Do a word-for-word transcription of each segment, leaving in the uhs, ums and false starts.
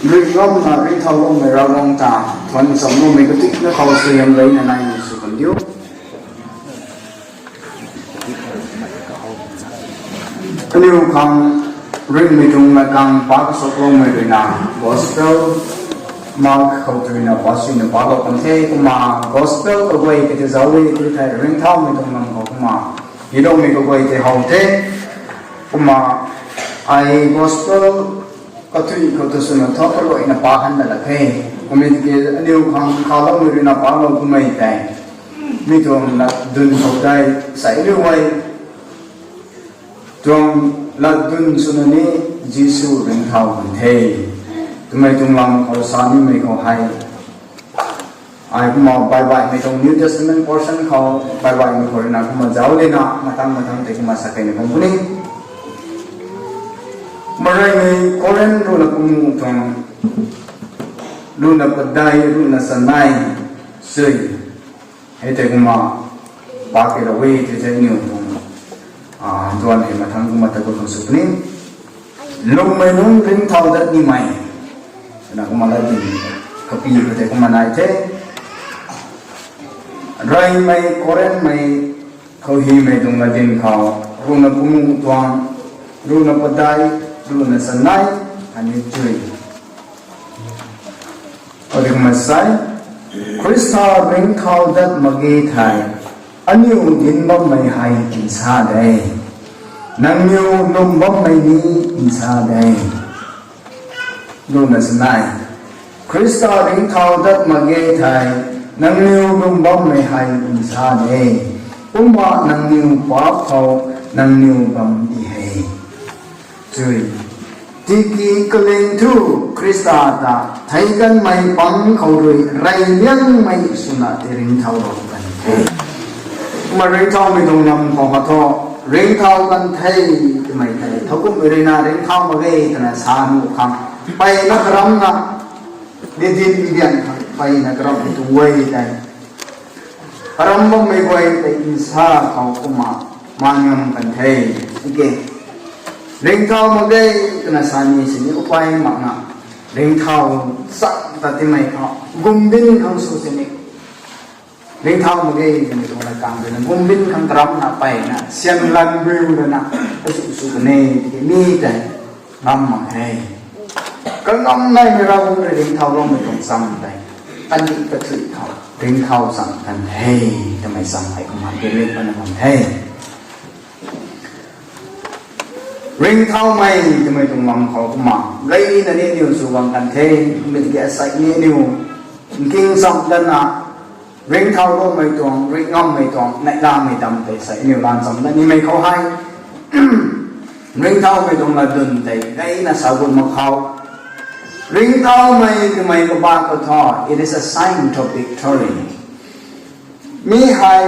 Ringcthau ngamna ringcthau loumei Ravguangc ta, thuan cham loumei katikna khou suaihiam leyna nai sw kan diu. Aniu khang ringhmei tuang lat khang pa kasuk loumei ruina, Gospel Mark khou tei ruina pa suina palou kan the. Kumna Gospel kaguay kati zauc e tw thei, ringcthaumei tuang lam khou kumna hiloumei kaguay tei how the. Kumna ai Gospel kathui khou tu swna tho kaluaina pa han na la the. Kumna tiki aniu khang khaloumei ruina palou kumei tei, mi tuang lat dun khou tei, sai aniu guay tuang lat dun swna ni Jisu ringcthau kan the twmei tuang lam khou sa nimei khou hei, ai kumna baibaihmei tuang New Testament portion khou baibaihmei khou ruina kumna zauc lena mathang mathang tei kumna sa keyna bam puni. Mareymei Korinth ruhna panguh tuang, ruhna padeih, ruhna chanei, sui hei tei kumna pa keylou e tw thei aniu tuang duan hei mathang kumna ta kum sw puni. Lwmmei nunc ringcthau dat nimei twna kumna latdyn kapi khou tei kumna nai the. Reymei Korinthmei khou hymei tuang latdyn khou, ruhna panguh tuang, ruhna padeih, ruhna chanei, khatni chui. Odi kumna sa e, Khrista ringcthau dat mak ge thei, aniu dinc bammei hei nsa de, nangniw lwm bammei ni nsa de. Ruhna chanei, Khrista ringcthau dat mak ge thei, nangniw lwm bammei hei nsa de, kumna nangniw paap khou nangniw bam di he. Chui, tiki kaling thu Khrista ta theic kanmei pang khou rui reyliangmei swna tei ringcthaulou kan the. Kumna ringcthaumei tuang lam khou kha thu, ringcthau kan the twmei tei, thowkumhmei ruina ringcthau mak ge twna sa nuh khang, mpeyna karamna, ni dinc ni dian khang mpeyna karamhmei tuang guay tei, karam bammei guay tei nsa khou kumna maan ngam kan the. Tiki ringcthau mak ge twna sa ni sini upai makna, ringcthau chak ta timei khou gumbin khang sw sini, ringcthau mak ge twmei tuang lat khang ruina gumbin khang karamna mpeyna syan lan riu lana, kasu sw kan e, tiki mi tei ngam mak he. Kangam naimei Ravguangc rui ringcthau loumei tuang cham tei, kandih kathui khou ringcthau cham kan the twmei cham hei kumna believe pana bam the. Ringcthaumei twmei tuang lam khou kumna gayna ni aniu sw bam kan the. Kumna tiki asei ni aniu nking cham lana, ringcthau loumei tuang, ringcthaumei tuang neihlamei dam tei sei aniu lan cham la nimei khou hei, ringcthaumei tuang latdyn tei gayna sa gut mak khou, ringcthaumei twmei kabah khou thu, it is a sign of victory. Mi hei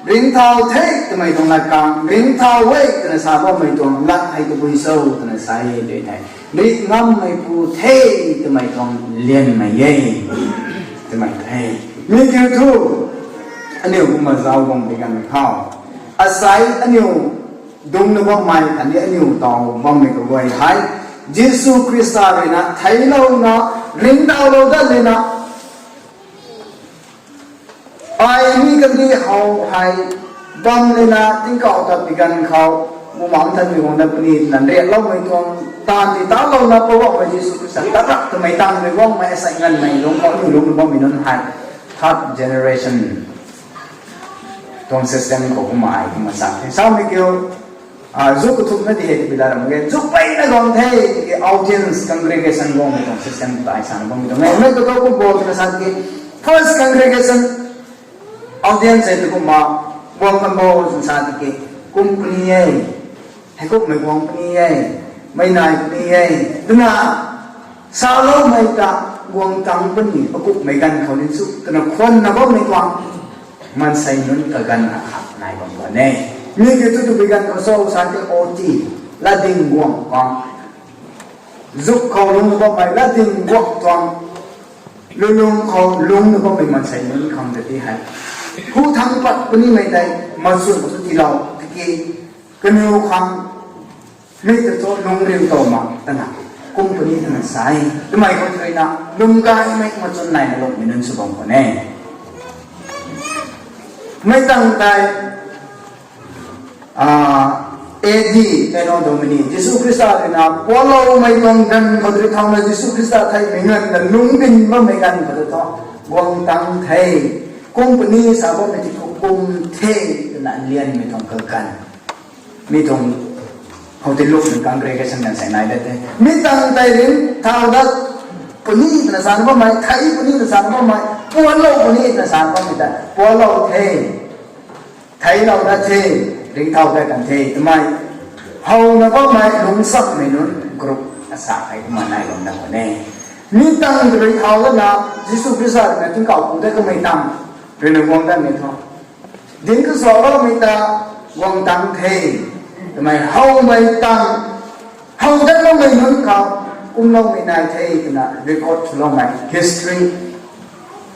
ringcthau the twmei tuang lat khang, ringcthau e twna sa bammei tuang lat hei tabui cho twna sa e tei thei, ringcthaumeipu the twmei tuang lianmei e twmei the. Mi kiu thu, aniu kumna zauc bam pi ganv khou, asei aniu dungcna bammei khatni aniu taw bammei kaguay hei, Jisu Khrista ruina theiclouna, ringcthaulou dat lana, ai mi kandih how hei bam lana tingkauh ta pi ganv khou, Bumaengh Nthanmei guangna puni twna nrianloumei tuang taanv ti talouna Poubauhmei Jisu Khrista ta rap twmei tangmei guangmei asei nganvmei lungc khou aniu lungcna bammei nunc hei, third generation tuang system khou kumna ai kumna chang the. Samei kiu, zuk kathumhna di hei tipi la ram ge, zuk peyna guang the, tiki audience, congregation guangmei tuang system ta ai sana bammei tuang e. Mei katou kum bo twna sa tiki, first congregation, audience hei tu kumna guang kan bo twna sa tiki, kum puni e, heikumhmei guang puni e, mei nai puni e twna saloumei ta guang tang puni, akumhmei ganv khou ni chu twna khwanna bammei tuang maansei nunc kaganv akhat nai bam tuang e. Mi kiu thu tabui ganv khou cho sa tei oti, latdyn guang khang, zuk khou lungcna bammei latdyn guang tuang, lulung khou lungcna bammei maansei nunc khang ta ti hei, hu thangc pat punimei tei machun khou tu tiilou tiki, kaniw khang mi ta cho lungc riu tow mak twna, Kum puni twna sa e. Twmei khou thei na, lwm gaymei machun naina lungmei nunc sw bam khwan e. Mei tang tei, ah, A D, kano Domini, Jisu Khrista rui na, pualoumei tuang ganv khou rui thauna Jisu Khrista theihmei nganvna lungc bin bammei ganv khou rui thu, guang tang the, kum puni sa bammei ti khou kum the, twna lianmei tuang kaganv. Mi tuang, hou ti luk nung congregation kan sei nai de the. Mi tang tei ringcthau dat puni twna sa bammei, thei puni twna sa bammei, pualou puni twna sa bammei ta, pualou the. Theilou dat the, ringcthau dat kan the, twmei. Howna bammei lungcsakmei nunc group asa hei kumna nai lou na khwan e. Mi tang rui thau lana, Jisu Khrista rui na tingkauh pu dat kamei tang, rui na guang datmei thu. Dinc kasuakloumei ta guang tang the, twmei howmei tang, how dat loumei nunc khou, kumloumei nai the, twna record swloumei history.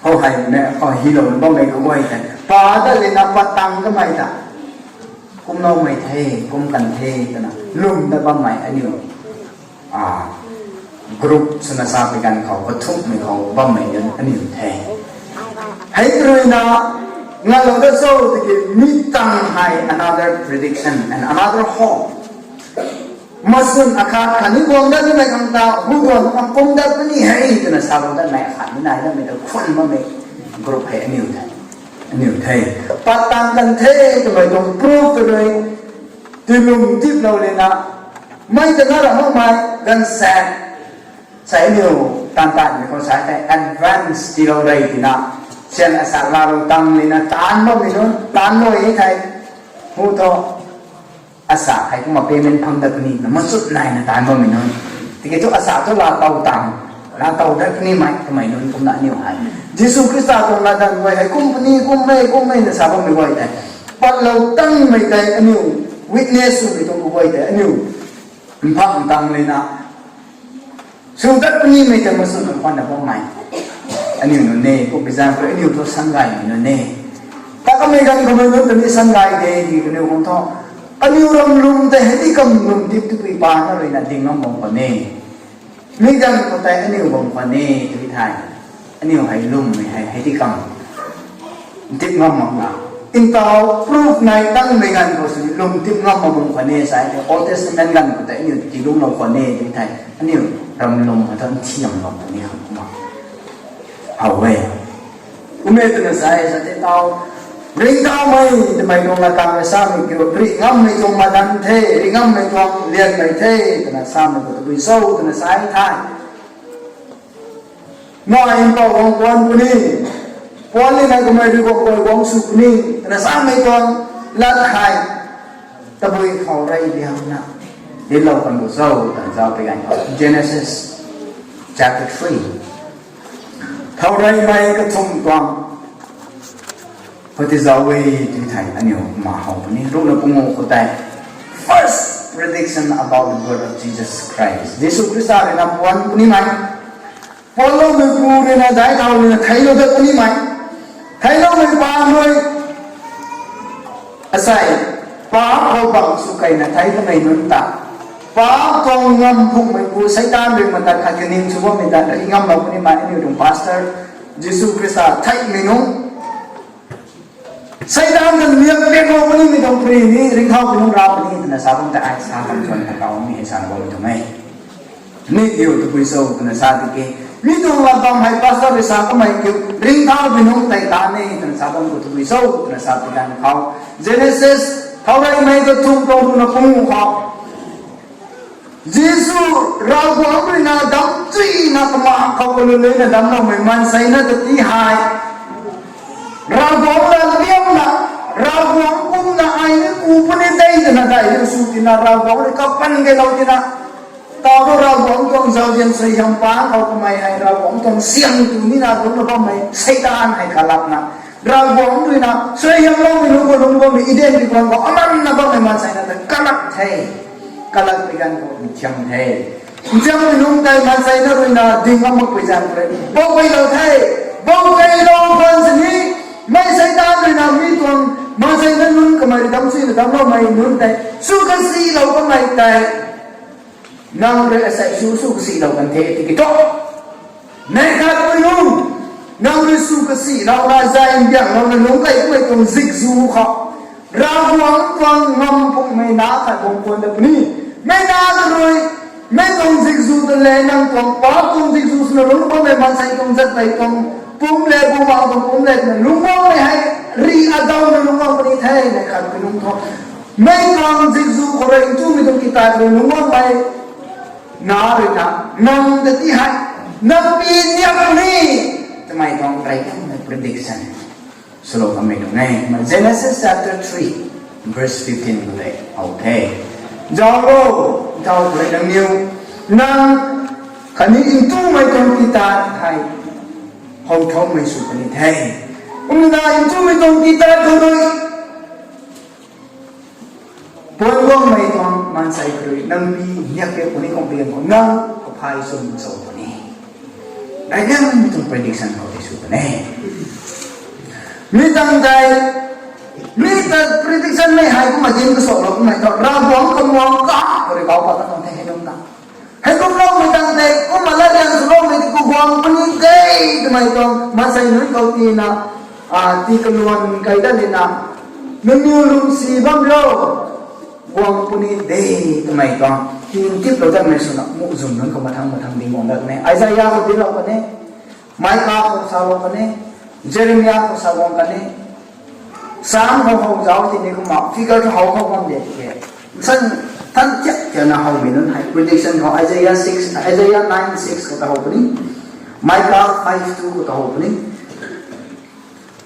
How hei, how hilou bammei kaguay the. Pa dat lana pat tang kamei ta. Kumloumei the, kum kan the, twna lwm dat bammei aniu group swna sa pui ganv khou, kathumhmei khou bammei nunc aniu the. Hei rui na, ngalou dat cho tiki mi tang hei another prediction and another hope. Machun akhat khatni guang dat nimei khang ta, hu duan khang kum dat puni hei, twna salou datmei akhat ni nai datmei ta khwan bammei group hei aniu the. Aniu the. Pat tang kan the, twmei tuang proof tw rui, tui lwm tiplou lana, mei ta na ra makmei, ganvsaekc. Sei aniu, tan tanmei khou sa the, advance tiilou rey tina. Sian asa laalou tang lana, taanv bammei nunc, taanv lou e thei. Hu thu, asa hei kumna payment phang dat puni, na machut naina taanv bammei nunc. Tiki thu asa thu laatow tang, laatow dat punimei, kamei nunc kumna aniu hei. Jisu Khrista tuang latdanv guay hei, kum puni, kummei, kummei na sa bammei guay tei. Patlou tangmei tei aniu, witness swmei tuang guay tei aniu. Mphang tang lana. Sw dat punimei tei machun na khwanna bammei. Aniu nunc e, example, aniu thu sangaymei nunc e. Ta kamei ganv kamei nunc tei ni sangay de, di kaniw khang thu. Aniu ram lwm tei hei ti kam lwm tip twpui pa na rui na ding ngam bam khwan e. Mi ganv khou tei aniu bam khwan e, tw thei. Aniu hei lwmmei hei, hei ti kam. Tip ngam makna. Ntau proof nai tangmei ganv khou sini lwm tip ngam mak bam khwan e sa the, Old Testament ganv khou tei aniu ti lungclou khwan e, tw thei. Aniu ram lwm khou thu nthiamlou khwan e khang kumna. How e. Kummei twna sa e sa the tau. Ringcthaumei twmei tuang latdanv rui samei kiu, ri ngammei tuang madan the, ri ngammei tuang lianmei the, twna samei khou tabui cho, twna sa e thei. Na mpouh guang puan puni, puan lana kamei rui guang guay guang sw puni, twna samei tuang lat hei. Tabui khou rey liangna. Dinclou kan bu cho, twna zauc pui ganv khou. Genesis chapter three. Thau reymei kathumh tuang. Khou ti zauc e, tw thei aniu ma how puni. Ruhna pungu khou tei. First prediction about the birth of Jesus Christ. Jisu Khrista rui na puan punimei. Puanloumei pu rui na daic thau rui na theiclou dat punimei. Theicloumei pa rui. Asei, paap khou bam sw keyna thei kamei nunc ta. Paap tuang ngam phungmei pu Seitaan rui matat khat kaning sw bammei ta ri ngamlou punimei aniu tuang pastor. Jisu Khrista theihmei nunc. Seitaan ta niak peklou punimei tuang puni ni ringcthau pui nunc ra puni twna sa bam ta ai sa kan chuan kha kau mi hei sana bammei tuang e. Ni kiu tabui cho twna sa tiki. Mi tuang lat bam hei pastor rui sa kamei kiu ringcthau pui nunc tei ta ni twna sa bam khou tabui cho twna sa pui ganv khou. Genesis, thau reymei kathumh tuang ruhna pungu khou. Jisu, Ravguangc rui na damcchuina kama khou kalun luna damcloumei maansei na ta ti hei. Ravguangc lat liamna, Ravguangc kumna ai ni ku puni de twna dai liu sw tina, Ravguangc rui kapan keylou tina. Tau thu Ravguangc tuang zauzian suaihiam pang khou kamei hei Ravguangc tuang siang tu nina lungcna bammei Seitaan hei kalakna. Ravguangc rui na suaihiamloumei lungc khou lungc bammei Eden pi kuan khou amanna bammei maansei na ta kalak the. Kalak pui ganv khou nthiam the. Nthiammei nunc tei maansei na rui na ding ngam makpui zaeng rui bou keylou the. Bou keylou khwan sini, mei Seitaan rui na mi tuang maansei na nunc kamei rui damcchuina damcloumei nunc tei sw kasilou kamei tei. Nang rui asei sw sw kasihlou kan the tiki thu, neih khat pui nunc, nang rui sw kasihlou na zay mbianglou na lungc kei kummei tuang zikzu khou, Ravguangc tuang ngam pungmei na khat bam kuan dat puni. Mei na ta rui, mei tuang zikzu ta le nang tuang pa tuang zikzu swna lungc bammei maansei tuang zat tei tuang pumc le bumaeng tuang pumc le twna lungc bammei hei, ri adau na lungc bam puni the, neih khat pui nunc thu. Mei tuang zikzu khou rui ntumei tuang kitat rui lungc bammei na rui na, nang ta ti hei, nang pi niak ni, twmei tuang rey kanmei prediction swlou kanmei tuang e. Kumna Genesis chapter three, verse fifteen khou tei how the. Zauc o, zauc khou rui nangniw, nang khatni ntumei tuang kitat hei how thaumei sw puni the. Kumna ntumei tuang kitat khou rui puan guangmei tuang maansei khou rui nang pi niak piak puni, kuang pian khou nang kaphay chum cho puni. Rey liangmei tuang prediction khou tei sw puni. Mi tang tei, mi ta prediction mei hei kumna dinc kasaulou kummei thu, Ravguangc kamuang ka khou rui kau pat ta tuang the hei nunc ta. Hei kumloumei tang tei, kumna latdiang swloumei tei khou guang puni de, twmei tuang maansei nunc khou tina, a, tii kaluan kai dat lina, nangniw lungsi bam rio, guang puni de, twmei tuang tingtip lou datmei swna muhzwng nunc khou mathang mathang ding guang dat kan e. Isaiah khou dinclou kan e, Micah khou salou kan e, Jeremiah khou sa guang kan e. Sam khou how zauc tini kumna figure khou how khou bam de tiki, san than thiak thiakna howmei nunc hei prediction khou Isaiah six, Isaiah nine six khou ta how puni, Micah five two khou ta how puni.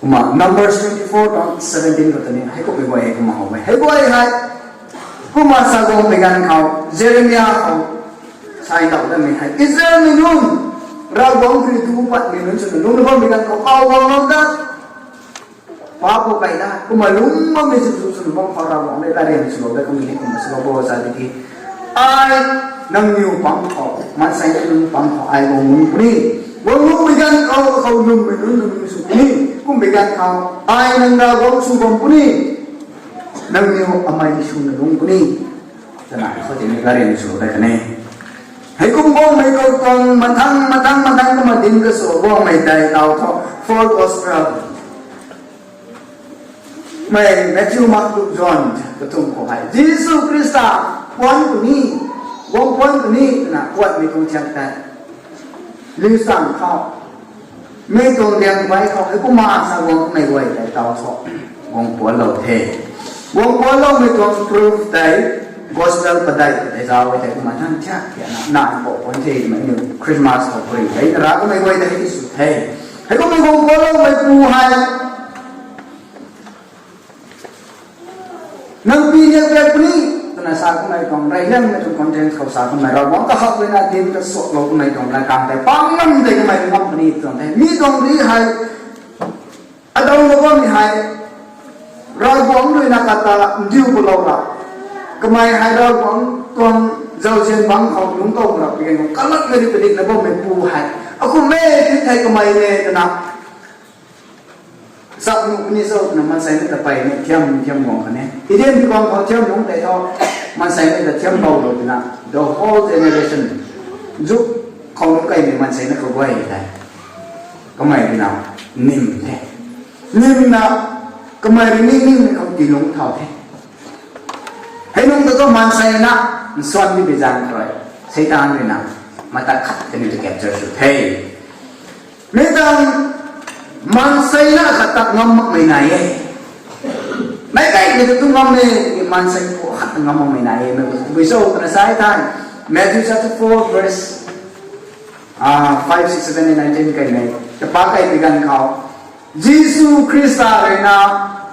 Kumna Numbers twenty four tuang seventeen khou ta ni hei kummei guay hei kumna how e. Hei guay hei kumna sa guangmei ganv khou, Jeremiah khou sa ndauh datmei hei, Israelmei nunc, Ravguangc rui tu patmei nunc swna lungc bammei ganv khou kau guanglou dat, pa khou kai dat, kumna lungc bammei zikzu swna bam khou Ravguangc rui latdiang swlou dat kummei ni kumna swlou bo sa tiki, ai nangniw pang khou, maansei nunc pang khou ai guang lungc puni. Guang lungcmei ganv khou, khou lwmmei nunc nangniw sw puni. Kummei ganv khou ai nang Ravguangc sw bam puni. Nangniw amei swna lungc puni, twna khou tini latdiang swlou dat kan e. Hei kum guangmei khou tuang mathang mathang mathang kumna dinc kasw guangmei tei tau thu, four gospel mei Matthew, Mark, Luke, John kathumh khou hei Jisu Khrista puan puni, guang puan puni twna puanmei tuang thiak tei, liu sang khou mi tuang liang bai khou hei kumna sa guangmei guay tei tau thu, guang puanlou the. Guang puanloumei tuang proof tei gospel padeih tei zauc e tei kumna than thiak thiakna nai pou puan the twmei niw Christmas khou puri tei na ra kummei guay tei ti sw the. Hei kummei guang puanloumeipu hei nang pi niak piak puni, twna sa kummei tuang rey liangmei tuang content khou sa kummei Ravguangc kahak ruina dinc kasuaklou kummei tuang lat kang tei pang ngam tei kummei ngam puni tuang the. Mi tuang ri hei adau lou bammei hei Ravguangc ruina kata ndiu palou ra, kamei hei Ravguangc tuang zauzian bangc khou lungc tow ra pi ganv khou kalatmei ri padikna bammeipu hei akum e, ti thei kamei e twna chap nuh puni cho twna maansei na ta peyna thiam thiam guang kan e. Eden ti bang khou thiam lungc tei thu, maansei na ta thiam boulou twna, the whole generation, zuk khou lungc kaimei maansei na kaguay tei kamei ruina nim the. Nimna kamei rui ni ningmei khou tiilungc thau the. Hei nunc ta thu maansei na nsuan ni bi zaeng khou rui Seitaan ruina matak khat kaniw ta capture sw the. Mi tang maansei na khat ta ngam makmei nai e. Meic kaimei ta tu ngam e, tiki maansei khou khat ta ngam makmei nai e, mei tabui cho twna sa e thei, Matthew chapter four verse, ah, five, six, seven and nineteen kaimei ta pa kaipi ganv khou, Jisu Khrista ruina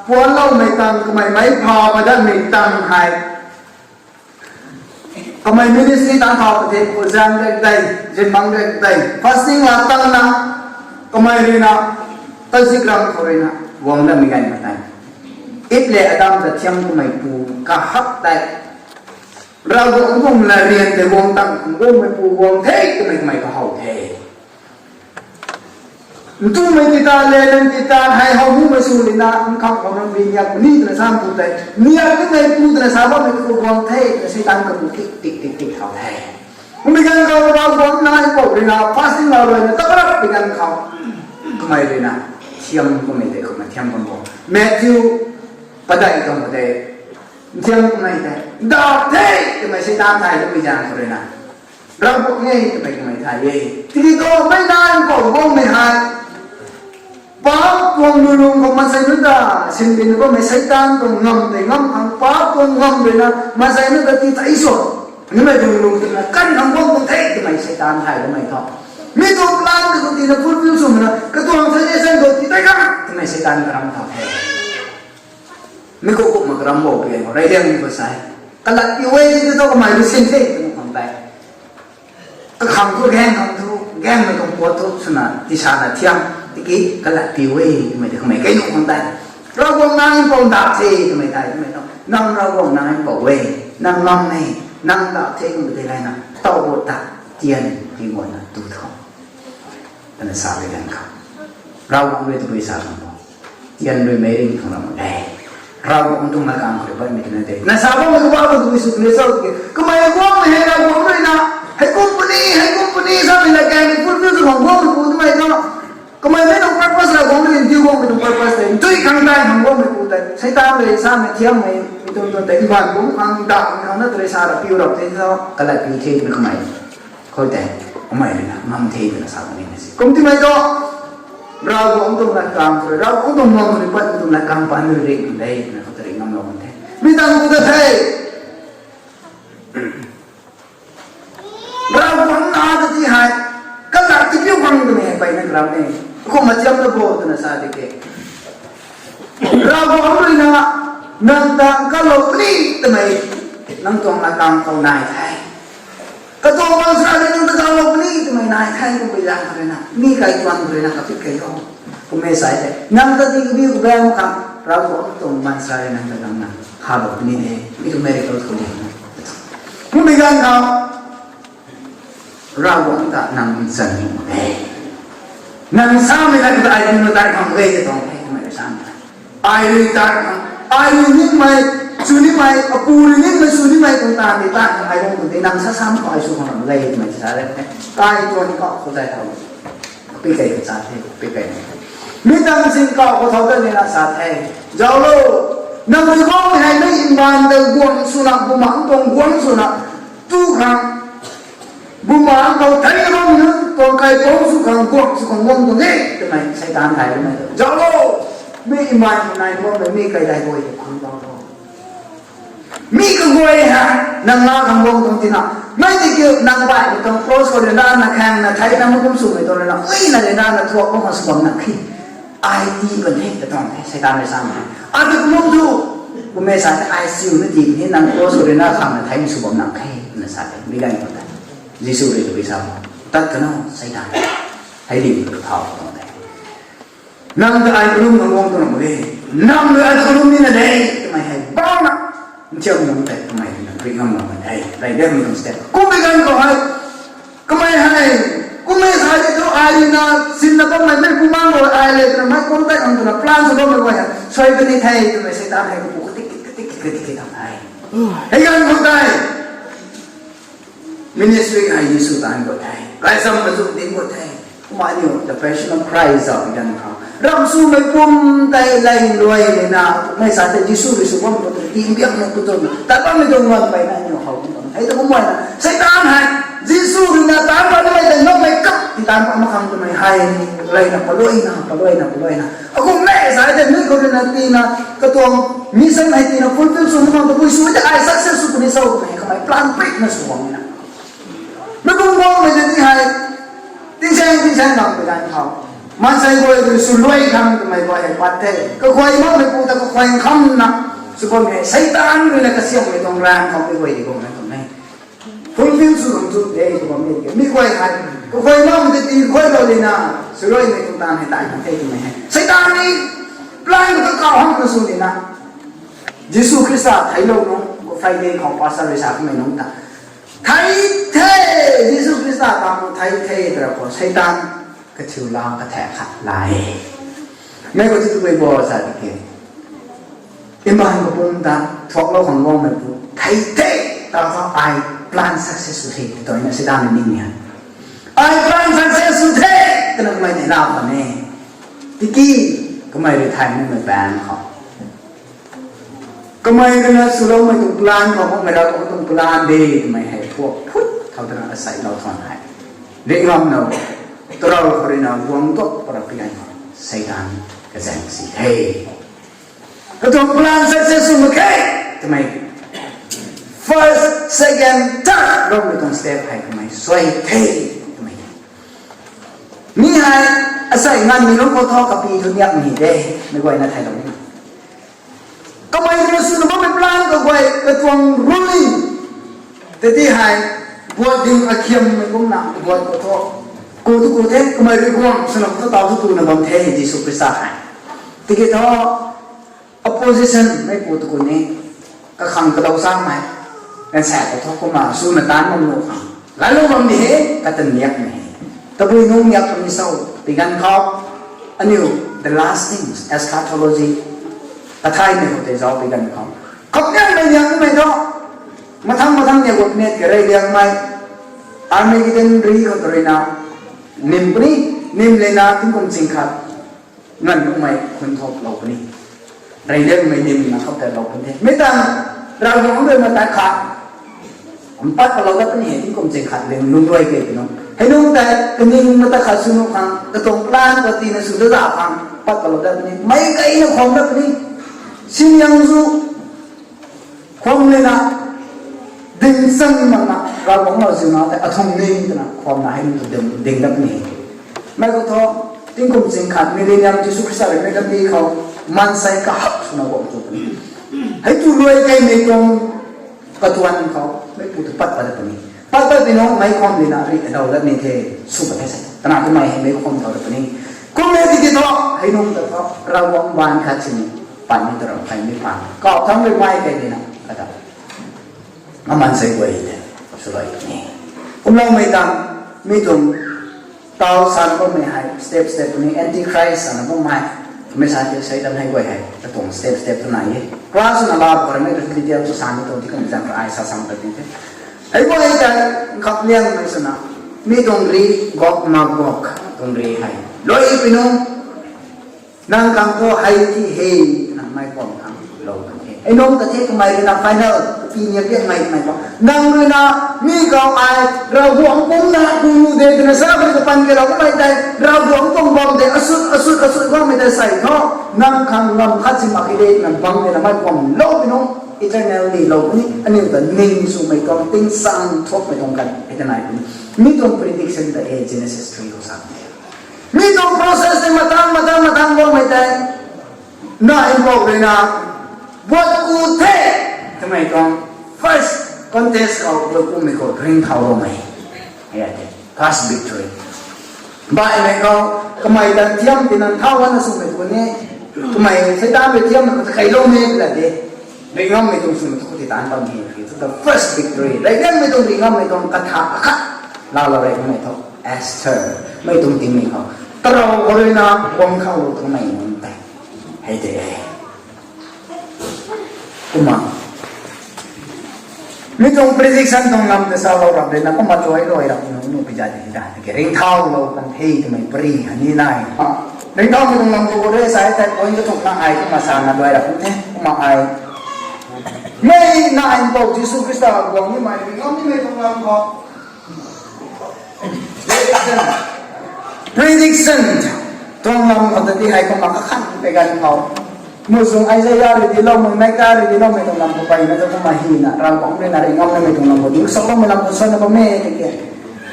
puanloumei tang kamei meic pha padatmei tang hei kamei ministry tang thau kathe khou zaeng rek tei, zingbangc rek tei, fasting la tangna, kamei ruina, tazik ram khou ruina guang datmei ganv khou tei, Eve le Adam ta thiam kummeipu kahak tei, Ravguangc tuang latryan tei guang tang khang guangmeipu guang the twmei kamei kahow the. Ntumei tita le nang tita hei how mumei sw lina nkhang khou nang bi niak puni twna sa pu tei, niak nimeipu twna sa bammei tu guang the twna Seitaan kapu tik tik tik tik thau the. Kummei ganv khou Ravguangc nac mpouh rui na fasting lou rui na takarap pui ganv khou, kamei rui na thiam kummei tei kumna thiam bam bo. Matthew padeih tuang padeih thiam kummei tei, dap the twmei Seitaan thay kummei zaeng khou rui na, Ravguangc e twmei kamei thay e. Tiki thu meic nac mpouh guangmei hei paap tuang lulung khou maansei nunc ta sinbin bammei Seitaan tuang ngam tei ngam khang, paap tuang ngam rui na maansei nunc ta tii thei sw nimei tuang lulung twna kan khang guang tuang the twmei Seitaan thay bammei tho. Mi tuang plan tei khou tina fulfill sw mana katuang suggestion khou tii tei khang twmei Seitaan karam tho the. Mi khou kumna karam bo pi e, rey liang mi khou sa e. Kalat pi e tei thu kamei rui sin the twna khang tei, kakhang thu gaeng khang thu, gaengmei tuang puat thu swna tisana thiam, tiki kalat pi e twmei tei kamei kei nuh khang tei, Ravguangc nac mpouh dap the twmei tei twmei tho. Nang Ravguangc nac mpouh e, nang ngam e, nang dap the kummei tei layna taw bo ta, tian tii guayna tu tho, twna sa rui ganv khou, Ravguangc rui tabui sa khang bo, tian rui meic ring thang ram mak e. Ravguangc tuang lat kang khou rui patmei twna tei na sa bammei kabah khou tabui sw twna cho tiki, kamei guangmei hei Ravguangc rui na, hei kum puni, hei kum puni samei lat kang ni fulfill sw khang guangmei pu twmei tho. Kamei mei tuang purpose Ravguangc rui ndiu guangmei tuang purpose tei ntui khang tei khang guangmei pu tei, Seitaan rui samei thiammei mi tuang tuang tei mbaanv bumc khang, dapmei khang na tei rui sa ra piu rap the tho, kalat pi the twna kamei khou tei, kamei rui na ngam the twna sa kan ni na si. Kum timei thu, Ravguangc tuang lat kang khou rui, Ravguangc tuang ngam khou rui pat tuang lat kang pan rui ring de twna khou ta ring ngamlou kan the. Mi tang khou ta the, Ravguangc nac ta ti hei, kalat tipiu khang twmei hei mpeyna karam e. Kumna thiam na bo twna sa tiki, Ravguangc rui na nang ta kalou puni twmei nang tuang lat kang khou nai the. Katuang maansei rui nang ta kalou puni twmei nai the kummei zaeng khou rui na, mi kai tuan khou rui na kapit kei o. Kummei sa e tei, nang ta ti kabiu kabaeng khang, Ravguangc tuang maansei rui nang ta nang na kalou puni de, mi tu miracle khou de. Kummei ganv khou, Ravguangc ta nang nchan nuh mak e. Nang samei lat ta ai rui na tai khang e tei tuang the, kummei rui samei. Ai rui tai khang, ai rui ningmei, sw nimei, apu rui ningmei, sw nimei tuang ta ni tai khang ai rui tei nang sa sam khou ai sw khang ram e twmei sa le. Kai tuan khou khou zay thau. Pi kei ka sa the, pi kei. Mi tang zing kau khou thau ta ni na sa the. Zauclo, nang rui guangmei hei mei mbaanv ta guang swna, bumaengc tuang guang swna, tu khang, bumaengc khou thei ram nunc tuang kaipouc sw khang guang sw khang guang tuang e twmei Seitaan thay bammei. Zauclo, mi mbaanv khou nai guangmei mi kaidai guay khang guang tho. Mi kaguay hei nang na khang guang tuang tina, mei tei kiu nang baihmei tuang cross khou ryanrana khaengna theina mak kum swmei tuang ryanra uina ryanrana thuak kum khang sw bam nang khe. Ai tii bam the ta tuang the, Seitaan rui samei. Ata kalum thu, kummei sa tei ai siu na tii bam the, nang cross khou ryanra khaengna theina sw bam nang khe twna sa the, mi ganv khou tei Jisu rui tabui sa, tat kano Seitaan, hei di tu thau tuang the. Nang ta ai kalum khang guang tuang mak e. Nang rui ai ta kalum nina de twmei hei bauna, nthiam nunc tei kamei rui na ri ngamlou kan the. Rey liangmei tuang step kummei ganv khou hei, kamei hei, kummei sa di thu ai rui na sinna bammei mei bumaengc khou ai le twna mei kum tei ang twna plan sw bammei guay hei suai puni the twmei Seitaan hei kapu katik katik katik katik katik tang the. Hei ganv khou tei ministry hei Jisu taanc khou the, gaychamv mazuk dinc khou the. Kumna aniu the Passion of Christ zauc ganv khou ram swmei pum tei lay luai lena, mei sa tei Jisu rui sw bam khou tei tim biakmei khou tei tat bammei tuang nganv mpeyna aniu how kum bam hei ta kum guayna Seitaan hei, Jisu rui na taanc pat nimei tei nokmei kap ti taanc pat mak khang twmei hei, leyna paluaina paluaina paluaina, akumhmei sa tei mi khou rui na tina, katuang mission hei tina fulfill sw mak khang tabui sw tei ai success sw puni cho twmei kamei plan pik na sw guangna. Mi kum guangmei tei ti hei, tingsaeng tingsaeng bam pui ganv khou, maansei guay rui sw luai khang twmei guay hei pat the. Kakhuay makmei pu ta kakhuay khamna sw bam e. Seitaan rui na kasiammei tuang raeng khou mei guay di guangmei tuang e. Fulfill sw khang chu de tw bammei tiki mi guay hei, kakhuay makmei tei ti khuaylou lena, sw luaimei tuang taanv hei tai khang the twmei hei Seitaan ni plan khou ta kau hak na sw lena, Jisu Khrista theiclou nunc khou Friday khou pastor rui sa kamei nunc ta, thei the, Jisu Khrista ta khou thei the twra khou Seitaan kathiu la kathek khat la e. Mei khou ti tabui bo sa tiki, mbaanv kapum ta thuaklou khang guangmei pu thei the, ta khou ai plan success sw the, tei tuang na Seitaan ni ni. Ai plan success sw the, twna kamei ni na bam e. Tiki, kamei rui thay makmei plan khou. Kamei rui na swloumei tuang plan khou, makmei Ravguangc tuang plan de, kamei hei thuak phut, thau twna asei lou than hei. Ringam no, tarou khou rui na guang tok para pian, Seitaan kazaeng si the. Katuang plan success sw mak khe, twmei. First, second, third, lou mei tuang step hei kamei suai the, twmei. Mi hei, asei nganvmei lungc khou thu kapi thu niak ni de, mei guayna thay lou ni. Kamei rui na swna bammei plan kaguay, katuang ruling. Tei ti hei, buat ding akhiammei kumna, buat khou thu. Ku tu ku the, kamei rui guang, swna khou thu tau tu tuna bam the, Jisu Khrista hei. Tiki thu, opposition mei pu tu ku ni, kakhang kalou samei, ganvsaekc khou thu kumna swna taanv bam nuh khang. Laalou bam ni he, katan niak ni he. Tabui nung niak puni so, pi ganv khou, aniu, the last things, eschatology, kathaymei khou tei zauc pi ganv khou. Khapniangmei niakmei thu, mathang mathang niak gut net karey liangmei, Armageddon ri khou tu rui na, nim puni, nim lena tingkum ching khat, nganv makmei khun thok lou puni. Reyliangmei nim na khou tei lou puni the. Mi tang, Ravguangc rui matat khat, mpat palou dat puni he, tingkum ching khat ling lungc rui kei puni. Hei nung tei, kaning matat khat sw nuh khang, katuang plan khou tina sw dat khang, mpat palou dat puni. Meic keyna khwan dat puni. Siniang zu, khwan lena, ding chang makna, Ravguangc louziuna tei athung ni twna khwanna hei nung tu ding, ding dat puni. Mei khou thu, tingkum ching khat, millennium Jisu Khrista rui mei kandih khou, maansei kahak swna guang tu puni. Hei tu luai keimei tuang katuan khou, mei pu tu pat pat dat puni. Pat pat pi nung meic khwan lena ri adau dat ni the, sw pat the se. Twna twmei hei meic khwan thau dat puni. Kum e tiki thu, hei nung ta thu, Ravguangc baan khat sini, pat ni ta ram khay mi pan. Kau thang rui mei key ni na, kata. Amansei guay te, swluai ni. Kumloumei tang, mi tuang, tau san bammei hei, step step ni, Antichrist sana bammei. Mei sa ti Seitaan hei guay hei, katuang step step tu nai e. Class na la, bammei tu detail tu san ni tu, ti kum zang ai sa sang ta ti te. Hei guay ta, kap liang mei swna, mi tuang ri, Gog Magog, tuang ri hei. Luai pi nung, nang khang thu hei ti he, nang mei khwan khang lou kan the. Hei nung ta the kamei rui na final, pi nia pian mei mei khwan. Nang rui na, mi khou ai, Ravguangc kumna, kum lu de, twna sa khou kapan kei lou kamei tei, Ravguangc tuang bam de, asut, asut, asut bammei tei sei thu, nang khang ngam khat si mak ki de, nang bam de na mei khwan lou pi nung, eternally lou puni, aniu ta ning swmei tuang, tingsaeng thuakmei tuang kan, hei ta nai puni. Mi tuang prediction ta e, Genesis three khou sa. Mi tuang process tei matang, matang, matang bammei tei. Na Mpouh rui na, buat ku the, twmei tuang first contest khou buat kumei khou ringcthau loumei. Hei a tei, first victory. Baihmei khou, kamei tan thiam tina thau ana swmei khou ni, kamei Seitaan rui thiam na khou ta kei loumei la de. Ringammei tuang swmei tu khou ti taanv bam ni, tu the first victory. Ringammei tuang, ringammei tuang katha akhat. Laalou rei kamei thu, Esther. Mei tuang tingmei khou. Tarou khou rui na, guang khou lou tuang mei nunc tei. Hei tei e. Kumna. Mi tuang prediction tuang lam ta salou rap rui na, kumna tuai luai rap nunc nu pi za di da. Tiki ringcthau lou kan the twmei pari hani nai. Ringcthau mi tuang lam khou re sa e tei point kathumh na ai kumna sa na luai rap the. Kumna ai. Mei na ai Mpouh Jisu Khrista guang nimei, ringam nimei tuang lam khou. Prediction. Tuang lam khou ta ti hei kumna kakhan pe ganv khou. Muhzwng Isaiah rui di loumei, Micah rui di loumei tuang lam khou peyna tu kumna hina, Ravguangc rui na ringam namei tuang lam khou, ding saloumei lam khou sana bam e tiki.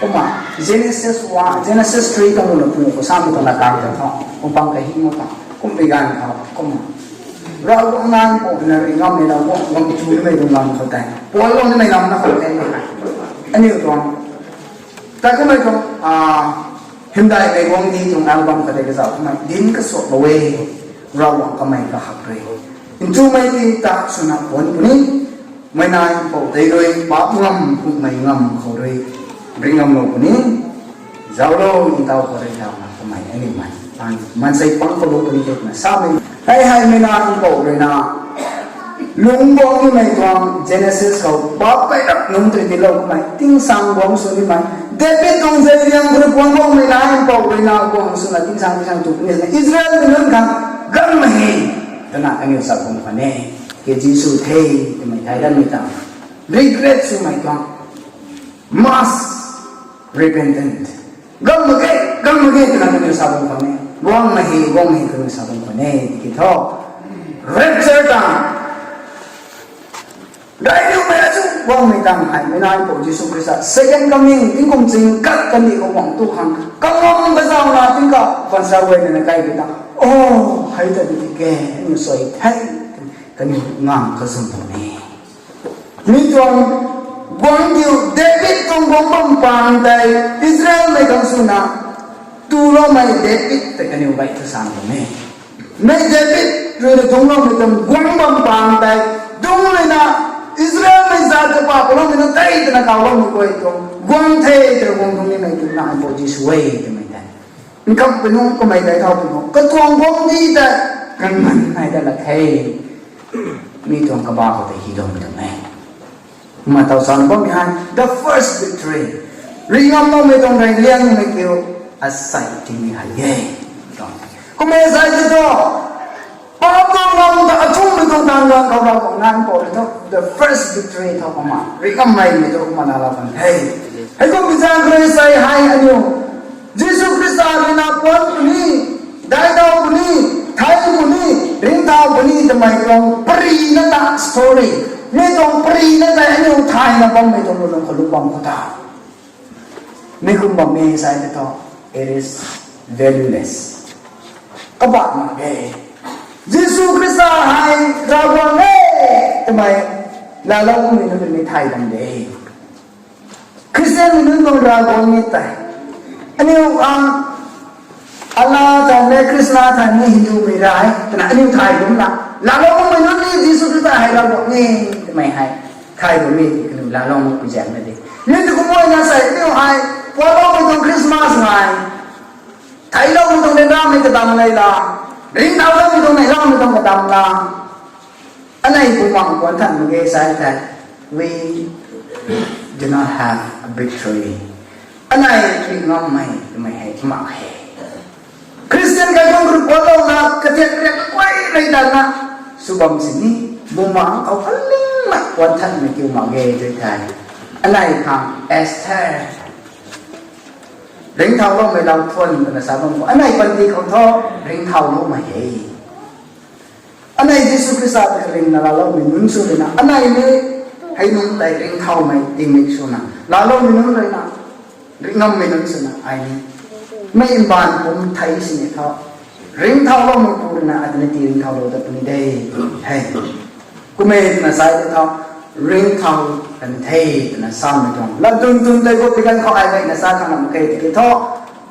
Kumna, Genesis one, Genesis three tuang luna pung khou samei tuang na kang tuang khou, kum pang kahi mo ta, kum pe ganv khou, kumna. Ravguangc nang khou na ringammei lam khou, ngam chu nimei tuang lam khou tei. Puan lou nimei lam na khou tei na. Aniu tuang. Ta kumei tuang, ah, hymdaihmei guangcdic tuang album khat tei kazauh kumna, dinc kasuak lou e, Ravguangc kamei kahak rui. Ntumei ti ta swna puan puni, mei nai mpouh tei rui, paap ngam, pumei ngam khou rui, ringam lou puni, zauclou, ntaw khou rui zaucna kamei, aniu mei, pan, maansei pang khou lou puni tei kumna, samei, hei hei mei nai mpouh rui na, Lungc guang nimei tuang Genesis khou, bap kai rap nunc tei tiilou kummei, tingsaeng guang sw nimei, David tuang zei liang khou rui guang guangmei na, mpouh rui na guang swna tingsaeng tingsaeng tu ni, Israelmei nunc khang guangmei hei, twna kaniw sa bam khwan e, ke Jisu the, twmei thei danmei ta, regret swmei tuang, mass repentance. Guang mak ge, guang mak ge, twna kaniw sa bam khwan e. Guangmei hei, guangmei hei twna sa bam khwan e, tiki thu. Rapture ta. Daihliumei achu guangmei tang hei, mei nai mpouh Jisu Khrista, second coming, tingkum ching kat kandih khou guang tu khang, kangam kazauna tingkauh bansa guay na kai bi ta. Oh, hei ta di tike, aniu suai the, kaniw ngang kazum tuang e. Mi tuang guang diu, David tuang guang bam pang tei, Israelmei khang swna, tuloumei David tei kaniw bai ta sang tuang e. Mei David rui na dungcloumei tuang guang bam pang tei, dungc rui na, Israelmei zat kapa kaloumei na tei twna kawloumei guay tuang guang the, tei guang dungc nimei twna mpouh Jisu e, twmei tei. Nkamh pui nunc kummei tei thau pui nunc, katuang guang di tei, kangman nai ta la the. Mi tuang kaba khou tei hi dam tuang e. Kumna taw sana bammei hei, the first victory. Ringcamloumei tuang rey liangmei kiu, asei tingmei hei e. Kummei sai tei thu, paap tuang lam ta athungmei tuang taanv khou Ravguangc nai mpouh rui thu, the first victory thu kumna, ringcammeimei thu kumna laalou kan the. Heikum bi zaeng khou rui sei hei aniu, Jisu Khrista rui na puanc puni, daidau puni, thei puni, ringcthau puni twmei tuang parina ta story. Mi tuang parina tei aniu thayna bammei tuang lulung khou lu bam khou ta. Mi kum bammei sai tei thu, it is valueless. Kabah mak ge. Jisu Khrista hei Ravguangc e, twmei laalou kummei nunc tei mi thay bam de. Christianmei nunc tuang Ravguangc ni tei, aniu, ah, Allah tei ni, Krishna tei ni, Hindumei rey twna aniu thay bam na, laalou kummei nunc ni Jisu Khrista hei Ravguangc e, twmei hei thay bam ni, kaniw laalou mak pui zaeng na de. Mi tu kumna sei aniu hei, puanloumei tuang Christmas nai, theicloumei tuang ryanramei kadam nei la, ringcthauloumei tuang neihloumei tuang kadam la. Anei bumaeng puanc than mak ge sai tei, we do not have a victory. Anei ringcngammei twmei hei mak he. Khristian kaituang group puanlouna katiak riak kaguay rey tanna sw bam sini, bumaeng khou kalingmei puanc thanmei kiu mak ge tei thei. Anei khang Esther ringcthauloumei lau thuan twna sa bam khou, anei panty khou thu ringcthauloumei he. Anei Jisu Khrista ta karingna laaloumei nunc sw ruina, anei ni hei nunc tei ringcthaumei tingmik swna laaloumei nunc ruina, ringcngammei nunc swna ai ni, mei mbaanv pumc thei sini thu, ringcthauloumeipu ruina ata ni ti ringcthaulou ta puni de, hei. Kummei twna sai tei thu, ringcthau kan the twna samei tuang latdyn tun tei gu pi ganv khou ai gayna sa khang lam khe tiki thu,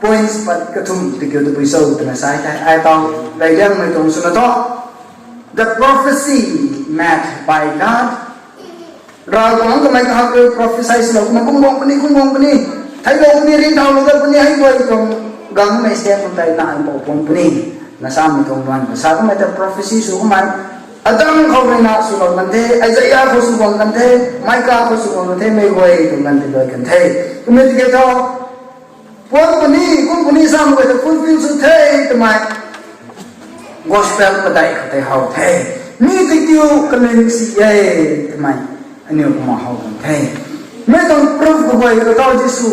points pat kathumh tiki tabui cho twna sai tei ai tau, reyliangmei tuang swna thu, the prophecy made by God. Ravguangc kamei kahak rui prophecy swlou kumna kum guang puni, kum guang puni, theiclou puni, ringcthaulou dat puni, hei guay tuang gangmei step tei na mpouh puang puni, na samei tuang luan ka sa kamei ta prophecy sw kamei, Adam khou ruina swlou kan the, Isaiah khou sw guang kan the, Micah khou sw guang kan the, mei guay tuang kan the, luai kan the. Kummei tiki thu, puanc puni, kum puni samei guay ta fulfill sw the twmei gospel padeih khou tei how the. Mi tei kiu kaling si e twmei aniu kumna how kan the. Mi tuang proof kaguay katau Jisu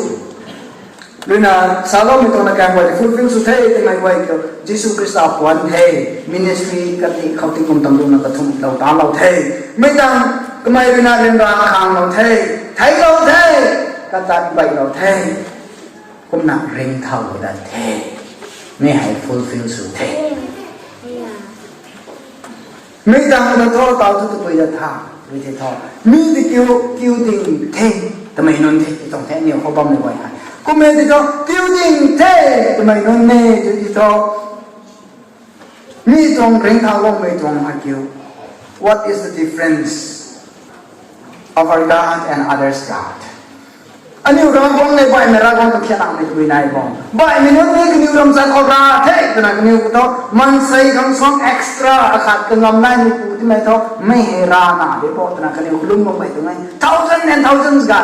ruina saloumei tuang na kan guay fulfill sw the twmei guay kiu Jisu Khrista puanc the, ministry kati khou tingkum tamduna kathumh lou talou the. Mi tang kamei ruina ryanra khanglou the, theiclou the, katat beilou the. Kumna ringcthau dat the. Mi hei fulfill sw the. Mi tang na thu tau thu tabui dat tha, tabui the thu. Mi tei kiu, kiu ding the twmei nunc the, tuang the, aniu khou bammei guay hei. Kummei tei thu, kiu ding the twmei nunc ni, tei thu. Mi tuang ringcthauloumei tuang akiu. What is the difference of our God and others' God? Aniu Ravguangc le baihmei Ravguangc ta khianamei tabui nai bo. Baihmei nunc ni kaniw ram sa khou ra the twna kaniw khou tho, maansei khang suang extra akhat kangam naimei pu timei tho, mei hei ra na de bo twna kaniw kalum bammei tuang e. Thousand and thousands ga,